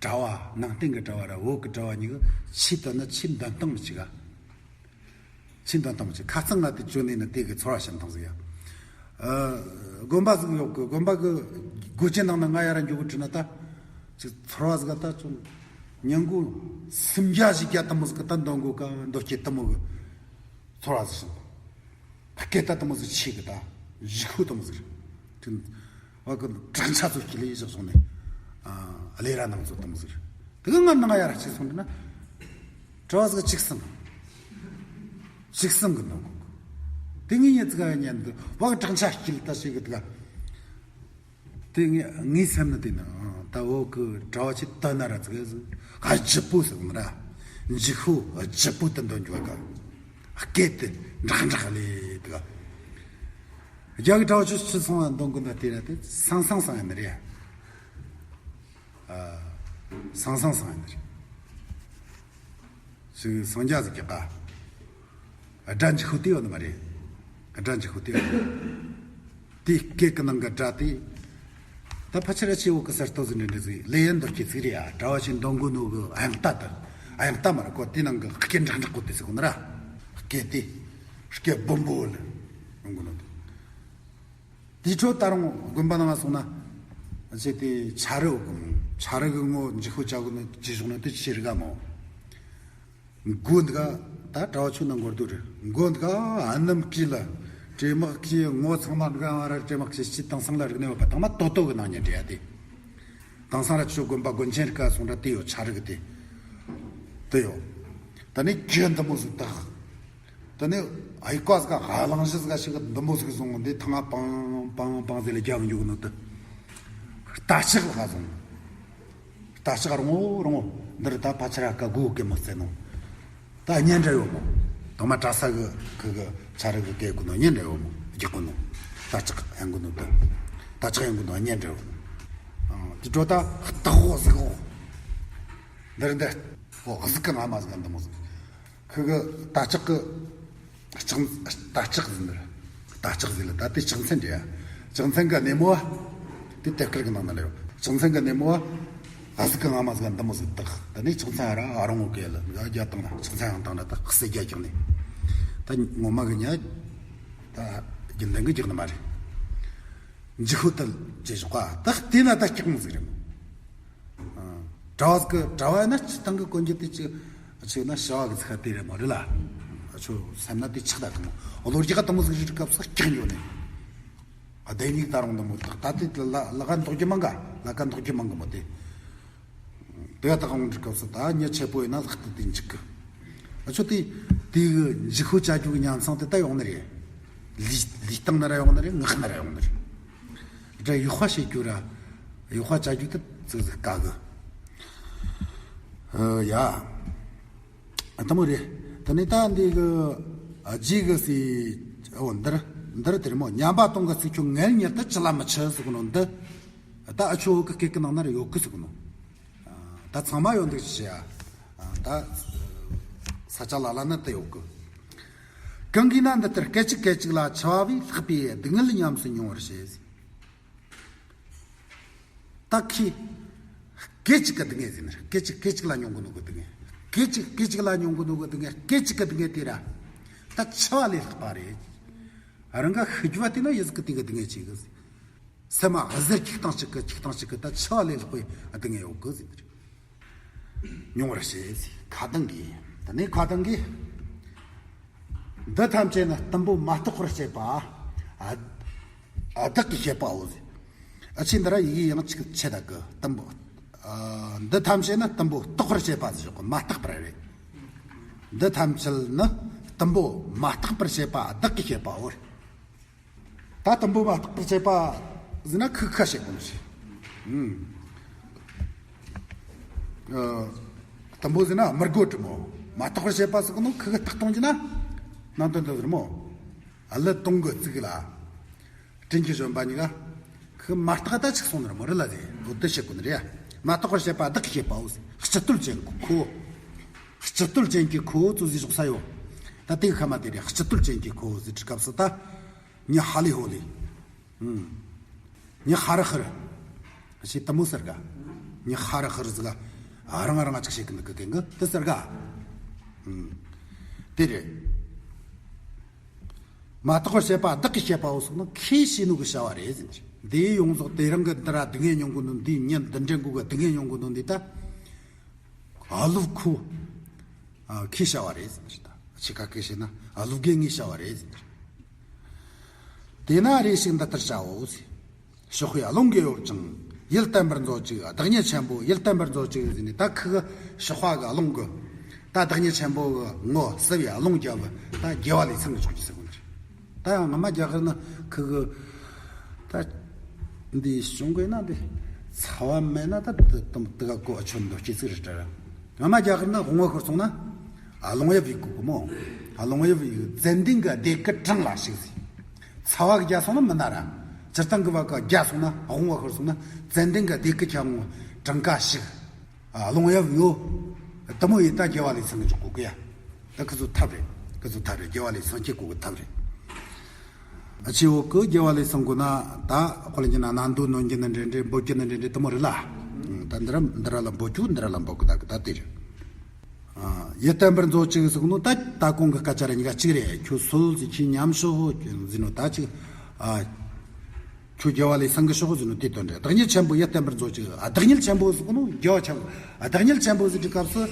དྲ་བ། ནང་བསྟན་གི་དྲ་བ་ར་བོད་གི་དྲ་བ་གཉིས་གི་ཆེ་བཏོན་ན་ཆེ་འདོན་སྟངས་མི་གཅིག་ག་ཆེ་འདོན་སྟངས་མི་གཅིག་ཁ་རྩང་ང་དེ་བཅོས་ནས་ནི་དེ་གི་ཚོར་བ་བྱིན་བཏང་ཟིག་ཡ། ཨ། དགོན་པ་ཟིག་ཡོད་གི། དགོན་པ་གི་སྒོ་ཆེན་ནང་ན་ང་ཡར་འཇུག་གི་བྲིས་ན་ད། ཅིག་ཚོར་བ་ཟིག་ད་ཅུང་ཉིན་གུང་སུམ་བརྒྱ་བཞི་བརྒྱ་དེ་མོ་ཟིག་གི་ད་འདོན་དགོས་ཀ་འདོན་སྐྱེ་དེ་མོ་གི་ཚོར་བ་ཟིག་བྱིན། སྐད་ད་དེ་མོ་ཟིག་ཆེ་གི་ད། འཇིགས་ཤུགས་དེ་མོ་ཟིག་རེད། དེ་བ་གི་བྲག་ཆ་ཚོ་སྐྱིད་ལེ་ཞིག་སོང་ནས། ཨ། ལས་ར་ནང་ཚོ་དེ་མོ་ཟིག་རེད། དེ་གི་ང་ནང་ཡར་ཅིག་སོང་ན། གྲྭ་བ་ཟིག་གཅིག་གསུམ། གཅིག་གསུམ་གི་འདོན་གོ། དེ་ངའི་ཉེ་ཚིག་ག་ཉན་འདུག་བ་གི་བྲག་ཆ་སྐྱིད་ད་ཞིག་གི་དེ་ག་དེ་ངའི་ངའི་སེམས་ན་དེ་ན་ད་བོད་གི་གྲྭ་བ་ཆེ་ལྟ་ན་ར་ཙི་གེ་ཟིག་ཨ་ལྗིད་པོ་ཟིག་ན་ར། འཇིགས་ཤུགས་ལྗིད་པོ་དེ་འདོན་རྒྱུ་བ་ག་སྐད་དེ་འདྲག་འདྲག་ལེ་དེ་ག་རྒྱ་གི་གྲྭ་བ་ཆེ་ཆི་སོང་ང་འདོན་གོ་ན་དེ་ར་དེ་སང་སང་སང་ཡིན་ནི་རེད། ཨ། སང་སང་སང་ཡིན་ནི་རེད། ཅིག་སངས་རྒྱས་ཟིག་གི་ཀ་སྒྲ་འཇིགས་ཤུགས་དེ་ཡོད་ནི་མ་རེད། སྒྲ་འཇིགས་ཤུགས་དེ་ཡོད་ནི་མ་རེད། དེའི་སྐད་ཀྱི་ནང་གི་སྒྲ་དེ། ད་ཕལ་ཆེར་ཆེ་བོ་གི་གསར་གཏོད་ཟིག་འདྲ་འདྲ་ཟིག་ལས་ཡན་འདོར་གྱི་ཚིག་རེད་ཨ། གྲྭ་བ་ཆེ་འདོན་གོ་ནོ་གི་དབྱངས་རྟ་དེ། དབྱངས་རྟ་མ་རེད་གོ། དེ་ནང་གི་སྐད་འདྲག་འདྲག་གོ་དེ་ཟེར་གོ་ནི་ར། སྐད་དེ། སྐད་སྦོམ་པོ་ལ་འདོན་གོ་ནོ་དེ། དེའི་འཕྲོ་ད་རུང་དགོན་པ་ནང་སོང་ན། ཅེ་དེ་ཆ་རུ་གོ་མོ། ཆ་རུ་གི་ངོ་འཇིགས་ཤུགས་བྱ་གོ་ནི་ཅི་བྱུང་ནི་དེ་ཆེ་རི་ག་མོ། མགོ་འདི་ག་ད་གྲྭ་བ་ཆོ་ན་མགོ་རྡོ་རེད། མགོ་འདི་ག་ཨ་ནམ་སྐྱིད་ལ། བྲེ་དམག་གི་ངོ་ཚང་མ་འདི་ག་ང་ར་བྲེ་དམག་གི་སྤྱི་དེང་སང་ལ་རིག་གནས་ཡོད་པ་དང་མ་ཏོ་ཏོ་གི་ནང་ཉན་འདྲེ་ཡ་དེ། དེང་སང་ར་ཆོ་དགོན་པ་དགོན་ཆེན་རི་ག་སོང་ར་དེ་ཡོད་ཆ་རུ་གི་དེ། དེ་ཡོད། ད་ནི་གྱོད་འདི་མོ་ཟིག་དག་ད་ནི་ཨའི་ཀ་ཟིག་ག་ཧ་ལང་ཞི་ཟིག་ག་ཞིག་གི་འདི་མོ་ཟིག་བཟུང་འདི་ཐང་ང་པང་པང་པང་ཟེར་ལ་རྒྱབ་འཇུག་ནོ་དེ། རྟ་ལྕག་ལ་ག་བཟུང་། རྟ་ལྕག་རོང་བོ་རོང་བོ་འདིར་ད་ཕ་ཆ་ར་ཀ་སྒོ་སྐེ་མོ་རྩེ་ནོ། ད་གཉེན་འདྲ་ཡོད་མོ། དང་མ་གྲྭ་ས་གི་ཁུ་གི་ཆ་ར་གི་སྐེ་གོ་ནོ་གཉེན་འདྲ་ཡོད་མོ། རྒྱག་གོ་ནོ། རྟ་ལྕག་ཡང་གོ་ནོ་དེ། རྟ་ལྕག་ཡང་གོ་ནོ་གཉེན་འདྲ་ཡོད་མོ། དེ་འགྲོ་ད་རྟ་ཧོ་ཟིག་ཧོ། འདིར་འདི། ཧོ་ཟིག་གི་ང་མ་ཟིག་ག་འདི་མོ་ཟིག་ཁུ་གི་རྟ་ལྕག་གི། ལྕགས། རྟ་ལྕགས་ཟེར་ནི། རྟ་ལྕགས་ཟེར་ལ་ད་དེ་ལྕགས་མཚན་རེད་ཡ། ལྕགས་མཚན་གི་སྣེ་མོ་བ། དེ་དེབ་དཀར་གི་ནང་ན་ལ་ཡོད། ལྕགས་མཚན་གི་སྣེ་མོ་བ། ཨ་ཟིག་གི་ང་མ་ཟིག་འདི་མོ་ཟིག་བཏགས། ད་ནི་ལྕགས་མཚན་ཨ་ར་ཨ་རོང་བོ་གེ་ལ་ང་རྒྱ་བཏང་ན་ལྕགས་མཚན་ཡང་བཏང་ན་ད་ཟེར་རྒྱ་རྒྱག་ནི། ད་ངོ་མ་གི་ཉ། ད་རྒྱུན་ལྡན་གི་རྒྱག་ནི་མ་རེད། འཇིགས་ཤུགས་དལ་ཅེས་ཞོག་ག་ད་བལྟས་ན་ད་སྐྱག་མོ་ཟིག་རེད་མོ། གྲྭ་བ་གི་གྲྭ་བ་ཡིན་ན་སྤྱི་བཏང་གི་གོན་རྒྱུ་དེ་ཅི་ཆེ་ན་བྱ་བ་གི་ཚིག་དེ་རེད་མོ་རེད་ལ། ཆོ་སེམས་ན་དེ་ཆགས་ད་དང་མོ་བློ་རྒྱ་ག་དང་མོ་ཟིག་རིག་སྐབས་སུ་སྐྱག་འགྱོ་ནས། ཨ་དེ་ཉིད་ད་རུང་དང་མོ་ད་ད་དེ་ལ་ལ་ལ་ག་འདོག་རྒྱུ་མང་ག་ལ་ག་འདོག་རྒྱུ་མང་གི་མོ་དེ། དེ་ད་གང་རིག་སྐབས་སུ་ད་ཉི་ཆེ་པོ་ཡིན་ན་ལྷག་ཏུ་དེ་འཇིག་གི། ཨ་ཆོ་དེ་དེ་གི་འཇིགས་ཤུགས་བྱ་རྒྱུ་གི་ཉམས་མཚང་དེ་ད་ཡོང་ནི་རེད། ལུས་ལུས་སྟེང་ན་ར་ཡོང་ནི་རེད། ངག་ན་ར་ཡོང་ནི་རེད། ད་ཡུ་ཧ་བྱེད་རྒྱུ་ར། ཡུ་ཧ་བྱ་རྒྱུ་དེ་ཙི་ཙི་དཀའ་གི། ཨ་ཡ། ཨ་དེ་མོ་རེད། དེ་ནས་ད་འདི་གི་ཨ་རྗེས་གི་སི། འོ་འདིར་འདིར་དེ་རེད་མོ། ཉམས་པ་སྟོང་གི་ཚིག་ཁྱོད་ངལ་ཉལ་དུ་ཅི་ལ་མི་འཆི་ཟེར་གོ་ནོ་འདི། ད་ཨ་ཆོ་གི་སྐད་ཀྱི་ནང་ན་ར་ཡོད་གི་ཟེར་གོ་ནོ། ད་ཚང་མ་ཡོད་འདུག་ཅི་བྱེད་ཡ། ད་ས་ཆ་ལ་ལ་ན་དེ་ཡོད་གི། གང་གིས་ན་འདི་ལྟར་སྐད་ཅིག་སྐད་ཅིག་ལ་འཆི་བ་བས་ལྷག་པའི་སྡུག་བསྔལ་ཉམས་སུ་མྱོང་བར་བྱེད། ད་ཁྱི། སྐད་ཅིག་གི་སྡུག་བསྔལ་ཟེར་ནི་རེད། སྐད་ཅིག་སྐད་ཅིག་ལ་མྱོང་གི་ནོ་གི་སྡུག་བསྔལ། སྐད་ཅིག་སྐད་ཅིག་ལ་མྱོང་གི་ནོ་གི་སྡུག་བསྔལ། སྐད་ཅིག་གི་སྡུག་བསྔལ་དེ་ར། ད་འཆི་བ་ལས་ལྷག་པ་རེད། རང་ག་ཤི་རྒྱུ་བ་དེ་ན་ཡི་ཟིག་གི་དེ་གི་སྡུག་བསྔལ་ཅིག་གི། སེམས་མ་གཟེར་གཅིག་དང་གཅིག་གི་གཅིག་དང་གཅིག་གི་ད་འཆི་བ་ལས་ལྷག་པའི་སྡུག་བསྔལ་ཡོད་གི་ཟེར་ནི་རེད། མྱོང་བར་བྱེད། ཁ་ཏང་གིས། དེ་ནས་ཁ་ཏང་གིས། འདི་ཐམས་ཅད་ནི་གཏུམ་པོ་མ་རྟོགས་པར་བྱེད་པ། ཨ། ཨ་བདག་གིས་བྱེད་པའོ་ཟེར། ཨ་ཆེ་འདི་ར་ཡི་གེ་ཡང་ཆེ་ཆེ་ད་གི་གཏུམ་པོ། ཨ། འདི་ཐམས་ཅད་ནི་གཏུམ་པོ་རྟོགས་པར་བྱེད་པ་ཟེར་ཞོག་གི། མ་རྟོགས་པར་རེད། འདི་ཐམས་ཅད་ནི་གཏུམ་པོ་མ་རྟོགས་པར་བྱེད་པ་བདག་གིས་བྱེད་པའོ། ད་གཏུམ་པོ་མ་རྟོགས་པར་བྱེད་པ་ཟེར་ན་ཁུ་ཁ་བྱེད་དགོས་ནི་ཞིག་ཨུམ། ཨ། གཏུམ་པོ་ཟེར་ན་མི་རྒོད་དྲི་མོ། མ་རྟོགས་པར་བྱེད་པ་ཟེར་གོ་ནོ་ཁུ་གི་རྟགས་གཏོང་རྒྱུ་ན། ནང་དོན་དུ་ཟེར་མོ། ཨ་ལི་དུང་གི་རྩིག་ལ། སྤྲིན་གྱི་བཞོན་པ་གཉིས་ཀ་ཁུ་མ་རྟོགས་ད་ཆིག་སོང་ནི་རེད་མོ་རེད་ལ་ཟེར། འོ་དེ་བྱེད་དགོས་ནི་རེད། མ་རྟོགས་པར་བྱེད་པ་བདག་གིས་བྱེད་པའོ་ཟེར། སྤྱི་བརྟོལ་བྱེད་དགོས་ཁོ། སྤྱི་བརྟོལ་ཅན་གྱི་ཁོ་བོ་ཙོ་ཟིག་ཞོག་ས་ཡོད། ད་དེ་གི་ཁ་མ་དེ་རེད། སྤྱི་བརྟོལ་ཅན་གྱི་ཁོ་བོ་ཟེར་དུས་སྐབས་སུ་ད། ཉི་ཧ་ལི་ཧོ་ལི། ཨུམ། ཉི་ཧ་རི་ཧི་རི། ཞེས་དེ་མོ་ཟེར་ག། ཉི་ཧ་རི་ཧི་རི་ཟིག་ག། རང་རང་ཅིག་བྱེད་གི་འདུག་གི་གན་གི་དེ་ཟེར་ག། ཨུམ། དེ་རེད། མ་དག་པར་བཤད་པ་བདག་གིས་བཤད་པའོ་གསུངས་ན་ཁོས་བྱས་ནོ་གི་བྱ་བ་རེད་ཟེར་གི། འདི་ཡོངས་རྫོགས་དེ་རིང་གི་འདི་ར་སྡུག་བསྔལ་མྱོང་གི་ནོ་འདི། ཉིན་འདི་འདྲའི་འགོ་གི་སྡུག་བསྔལ་མྱོང་གི་ནོ་འདི་ད། ཨ་ལུ་ཁོ། ཨ། ཁོས་བྱ་བ་རེད་ཟེར་ད། ཕྱི་ཁ་ཁོས་བྱས་ན་ཨ་ལུ་གན་ངས་བྱ་བ་རེད་ཟེར། དེས་ན་རེ་ཞིག་འདི་ལྟར་བྱའོ་ཟེར། ཕྱོགས་པའི་རླུང་གིས་གཡོ་ཅིང་ཡིད་བརྟན་པར་མཛོད་ཅིག། བདག་ཉིད་ཆེན་པོ་ཡིད་བརྟན་པར་མཛོད་ཅིག་ཟེར་ནས། ད་ཁོ་གི་ཕྱོགས་པ་གི་རླུང་གིས། ད་བདག་ཉིད་ཆེན་པོ་གི་ངོ་བསུ་བའི་རླུང་རྒྱབ་ད་དགེ་བ་ལས་ཚང་གི་ཆོག་གི་ཟེར་གོ་ནི་རེད། ད་ཡང་སྔ་མ་རྒྱ་གར་ན་ཁོ་གི། ད་འདི་བྱུང་དགོས་ན་འདི་ཚ་བ་མེད་ན་ད་དུ་དུ་དུ་ག་གོ་ཨ་ཆོ་འདུག་སྐྱེ་ཚིག་རེད་དྲ། སྔ་མ་རྒྱ་གར་ན་དབང་བ་ཤོར་སོང་ན་ཨ་རླུང་གཡབ་ཡིག་གོ་གི་མོ། ཨ་རླུང་གཡབ་ཡིག་ཙན་དན་གྱི་སྡེ་ཀུན་གྲངས་ལ་ཞིག་ཟེར། ཚ་བ་གི་རྒྱ་སོང་ན་མི་ན་ར། སྤྱིར་བཏང་གི་བ་ག་རྒྱ་སོང་ན་དབང་བ་ཤོར་སོང་ན་ཙན་དན་གྱི་སྡེ་ཀུན་ཁྱབ་ངོ་གྲངས་ཀ་ཞིག། ཨ། རླུང་གཡབ་ཡོད། དེ་མོ་ཡིན་ད་དགེ་བ་ལས་ཚང་གི་འཇུག་གོ་གི་ཡ། ད་ཁི་ཚོ་ཐབས་རེད། ཁི་ཚོ་ཐབས་རེད། དགེ་བ་ལས་ཚང་སྐྱེ་གོ་གི་ཐབས་རེད། ཨ། ཆེ་བོ་གི་དགེ་བ་ལས་ཚང་གོ་ན་ད་ཁོ་ལ་ཉན་ན་ནང་དུ་ནོན་གྱི་ནི་འདྲེ་འདྲེ་འབོད་ཀྱི་ནི་འདྲེ་འདྲེ་དེ་མོ་རེད་ལ། ད་འདི་ར་འདི་ར་ལ་འབོད་རྒྱུ་འདི་ར་ལ་འབོད་གི་ད་གི་ད་དེ་རེད། ཨ། ཡིད་བརྟན་པར་མཛོད་ཅིག་ཟེར་གོ་ནོ་ད་ད་གོང་གི་སྐད་ཆ་ར་གཉིས་ཀ་གཅིག་རེད། ཁྱོད་སོལ་ཟིག་ཁྱི་ཉམས་ཤོག་ཟེར་ནོ་ད་ཅིག། ཨ། ཁྱོད་དགེ་བ་ལས་སངས་གི་ཤོག་ཟེར་ནོ་དེ་དོན་རེད། བདག་ཉིད་ཆེན་པོ་ཡིད་བརྟན་པར་མཛོད་ཅིག། ཨ། བདག་ཉིད་ཆེན་པོ་ཟེར་གོ་ནོ་དགེ་བ་ཆེན་པོ། ཨ། བདག་ཉིད་ཆེན་པོ་ཟེར་དུས་སྐབས་སུ།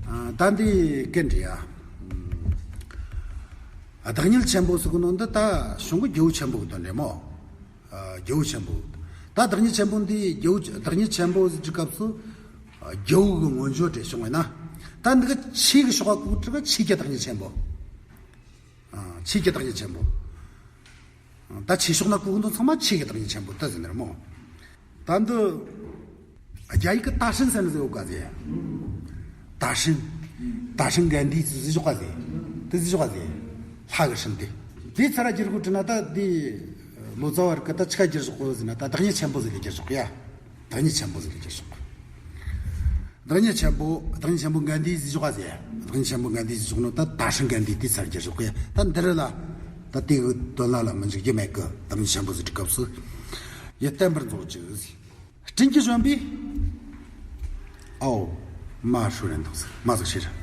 ཨ། ད་འདི་གན་འདྲི་ཡ། ཨ། བདག་ཉིད་ཆེན་པོ་ཟེར་གོ་ནོ་འདི་ད་གཞུང་གི་རྒྱལ་པོ་ཆེན་པོ་གི་དོན་རེད་མོ། ཨ། རྒྱལ་པོ་ཆེན་པོ། ད་བདག་ཉིད་ཆེན་པོ་འདི་རྒྱལ་པོ་བདག་ཉིད་ཆེན་པོ་ཟེར་དུས་སྐབས་སུ། ཨ། རྒྱལ་པོ་གི་མངོན་བརྗོད་དེ་བྱུང་བས་ན། ད་འདི་ག་ཆོས་གི་ཕྱོགས་ག་གོ་དུས་ག་ཆོས་ཀྱི་བདག་ཉིད་ཆེན་པོ། ཨ། ཆོས་ཀྱི་བདག་ཉིད་ཆེན་པོ། ད་ཆོས་ཕྱོགས་ན་གོ་གི་འདུག་ཚང་མ་ཆོས་ཀྱི་བདག་ཉིད་ཆེན་པོ་ད་ཟེར་ནི་རེད་མོ། ད་འདི་རྒྱ་ཡིག་གི་ཏཱ་ཧྲིན་ཟེར་ནི་ཟེར་ཡོད་ག་ཟེར། ཏཱ་ཧྲིན། ཏཱ་ཧྲིན་གན་དྷི་ཟེར་ཞོག་ག་ཟེར། དེ་ཟེར་ཞོག་ག་ཟེར། ལྷ་གི་ཧྲིན་དེ། དེ་ཚར་བསྒྱུར་དགོས་དྲན་ན་ད་འདི་ལོ་ཙཱ་བ་རིགས་ག་ད་ཆི་ག་བསྒྱུར་ཞོག་གོ་ཟེར་ན་ད་བདག་ཉིད་ཆེན་པོ་ཟེར་ལས་བསྒྱུར་ཞོག་གི་ཡ། བདག་ཉིད་ཆེན་པོ་ཟེར་ལས་བསྒྱུར་ཞོག་བདག་ཉིད་ཆེན་པོ། བདག་ཉིད་ཆེན་པོ་གན་དྷི་ཟེར་ཞོག་ག་ཟེར། བདག་ཉིད་ཆེན་པོ་གན་དྷི་ཟེར་ཞོག་ནོ་ད་ཏཱ་ཧྲིན་གན་དྷི་དེ་ཚར་བསྒྱུར་ཞོག་གི་ཡ། ད་འདི་རེད་ལ། ད་དེ་གི་དོན་ལ་ལ་མི་འཇིགས་རྒྱུ་མེད་གི། བདག་ཉིད་ཆེན་པོ་ཟེར་དུས་སྐབས་སུ། ཡིད་བརྟན་པར་མཛོད་ཅིག་ཟེར། སྤྲིན་གྱི་བཞོན་པས། ཨའོ། མ་ཧྲུ་རན་དང་ཟེར་མ་ཟིག་ཤེས་ར།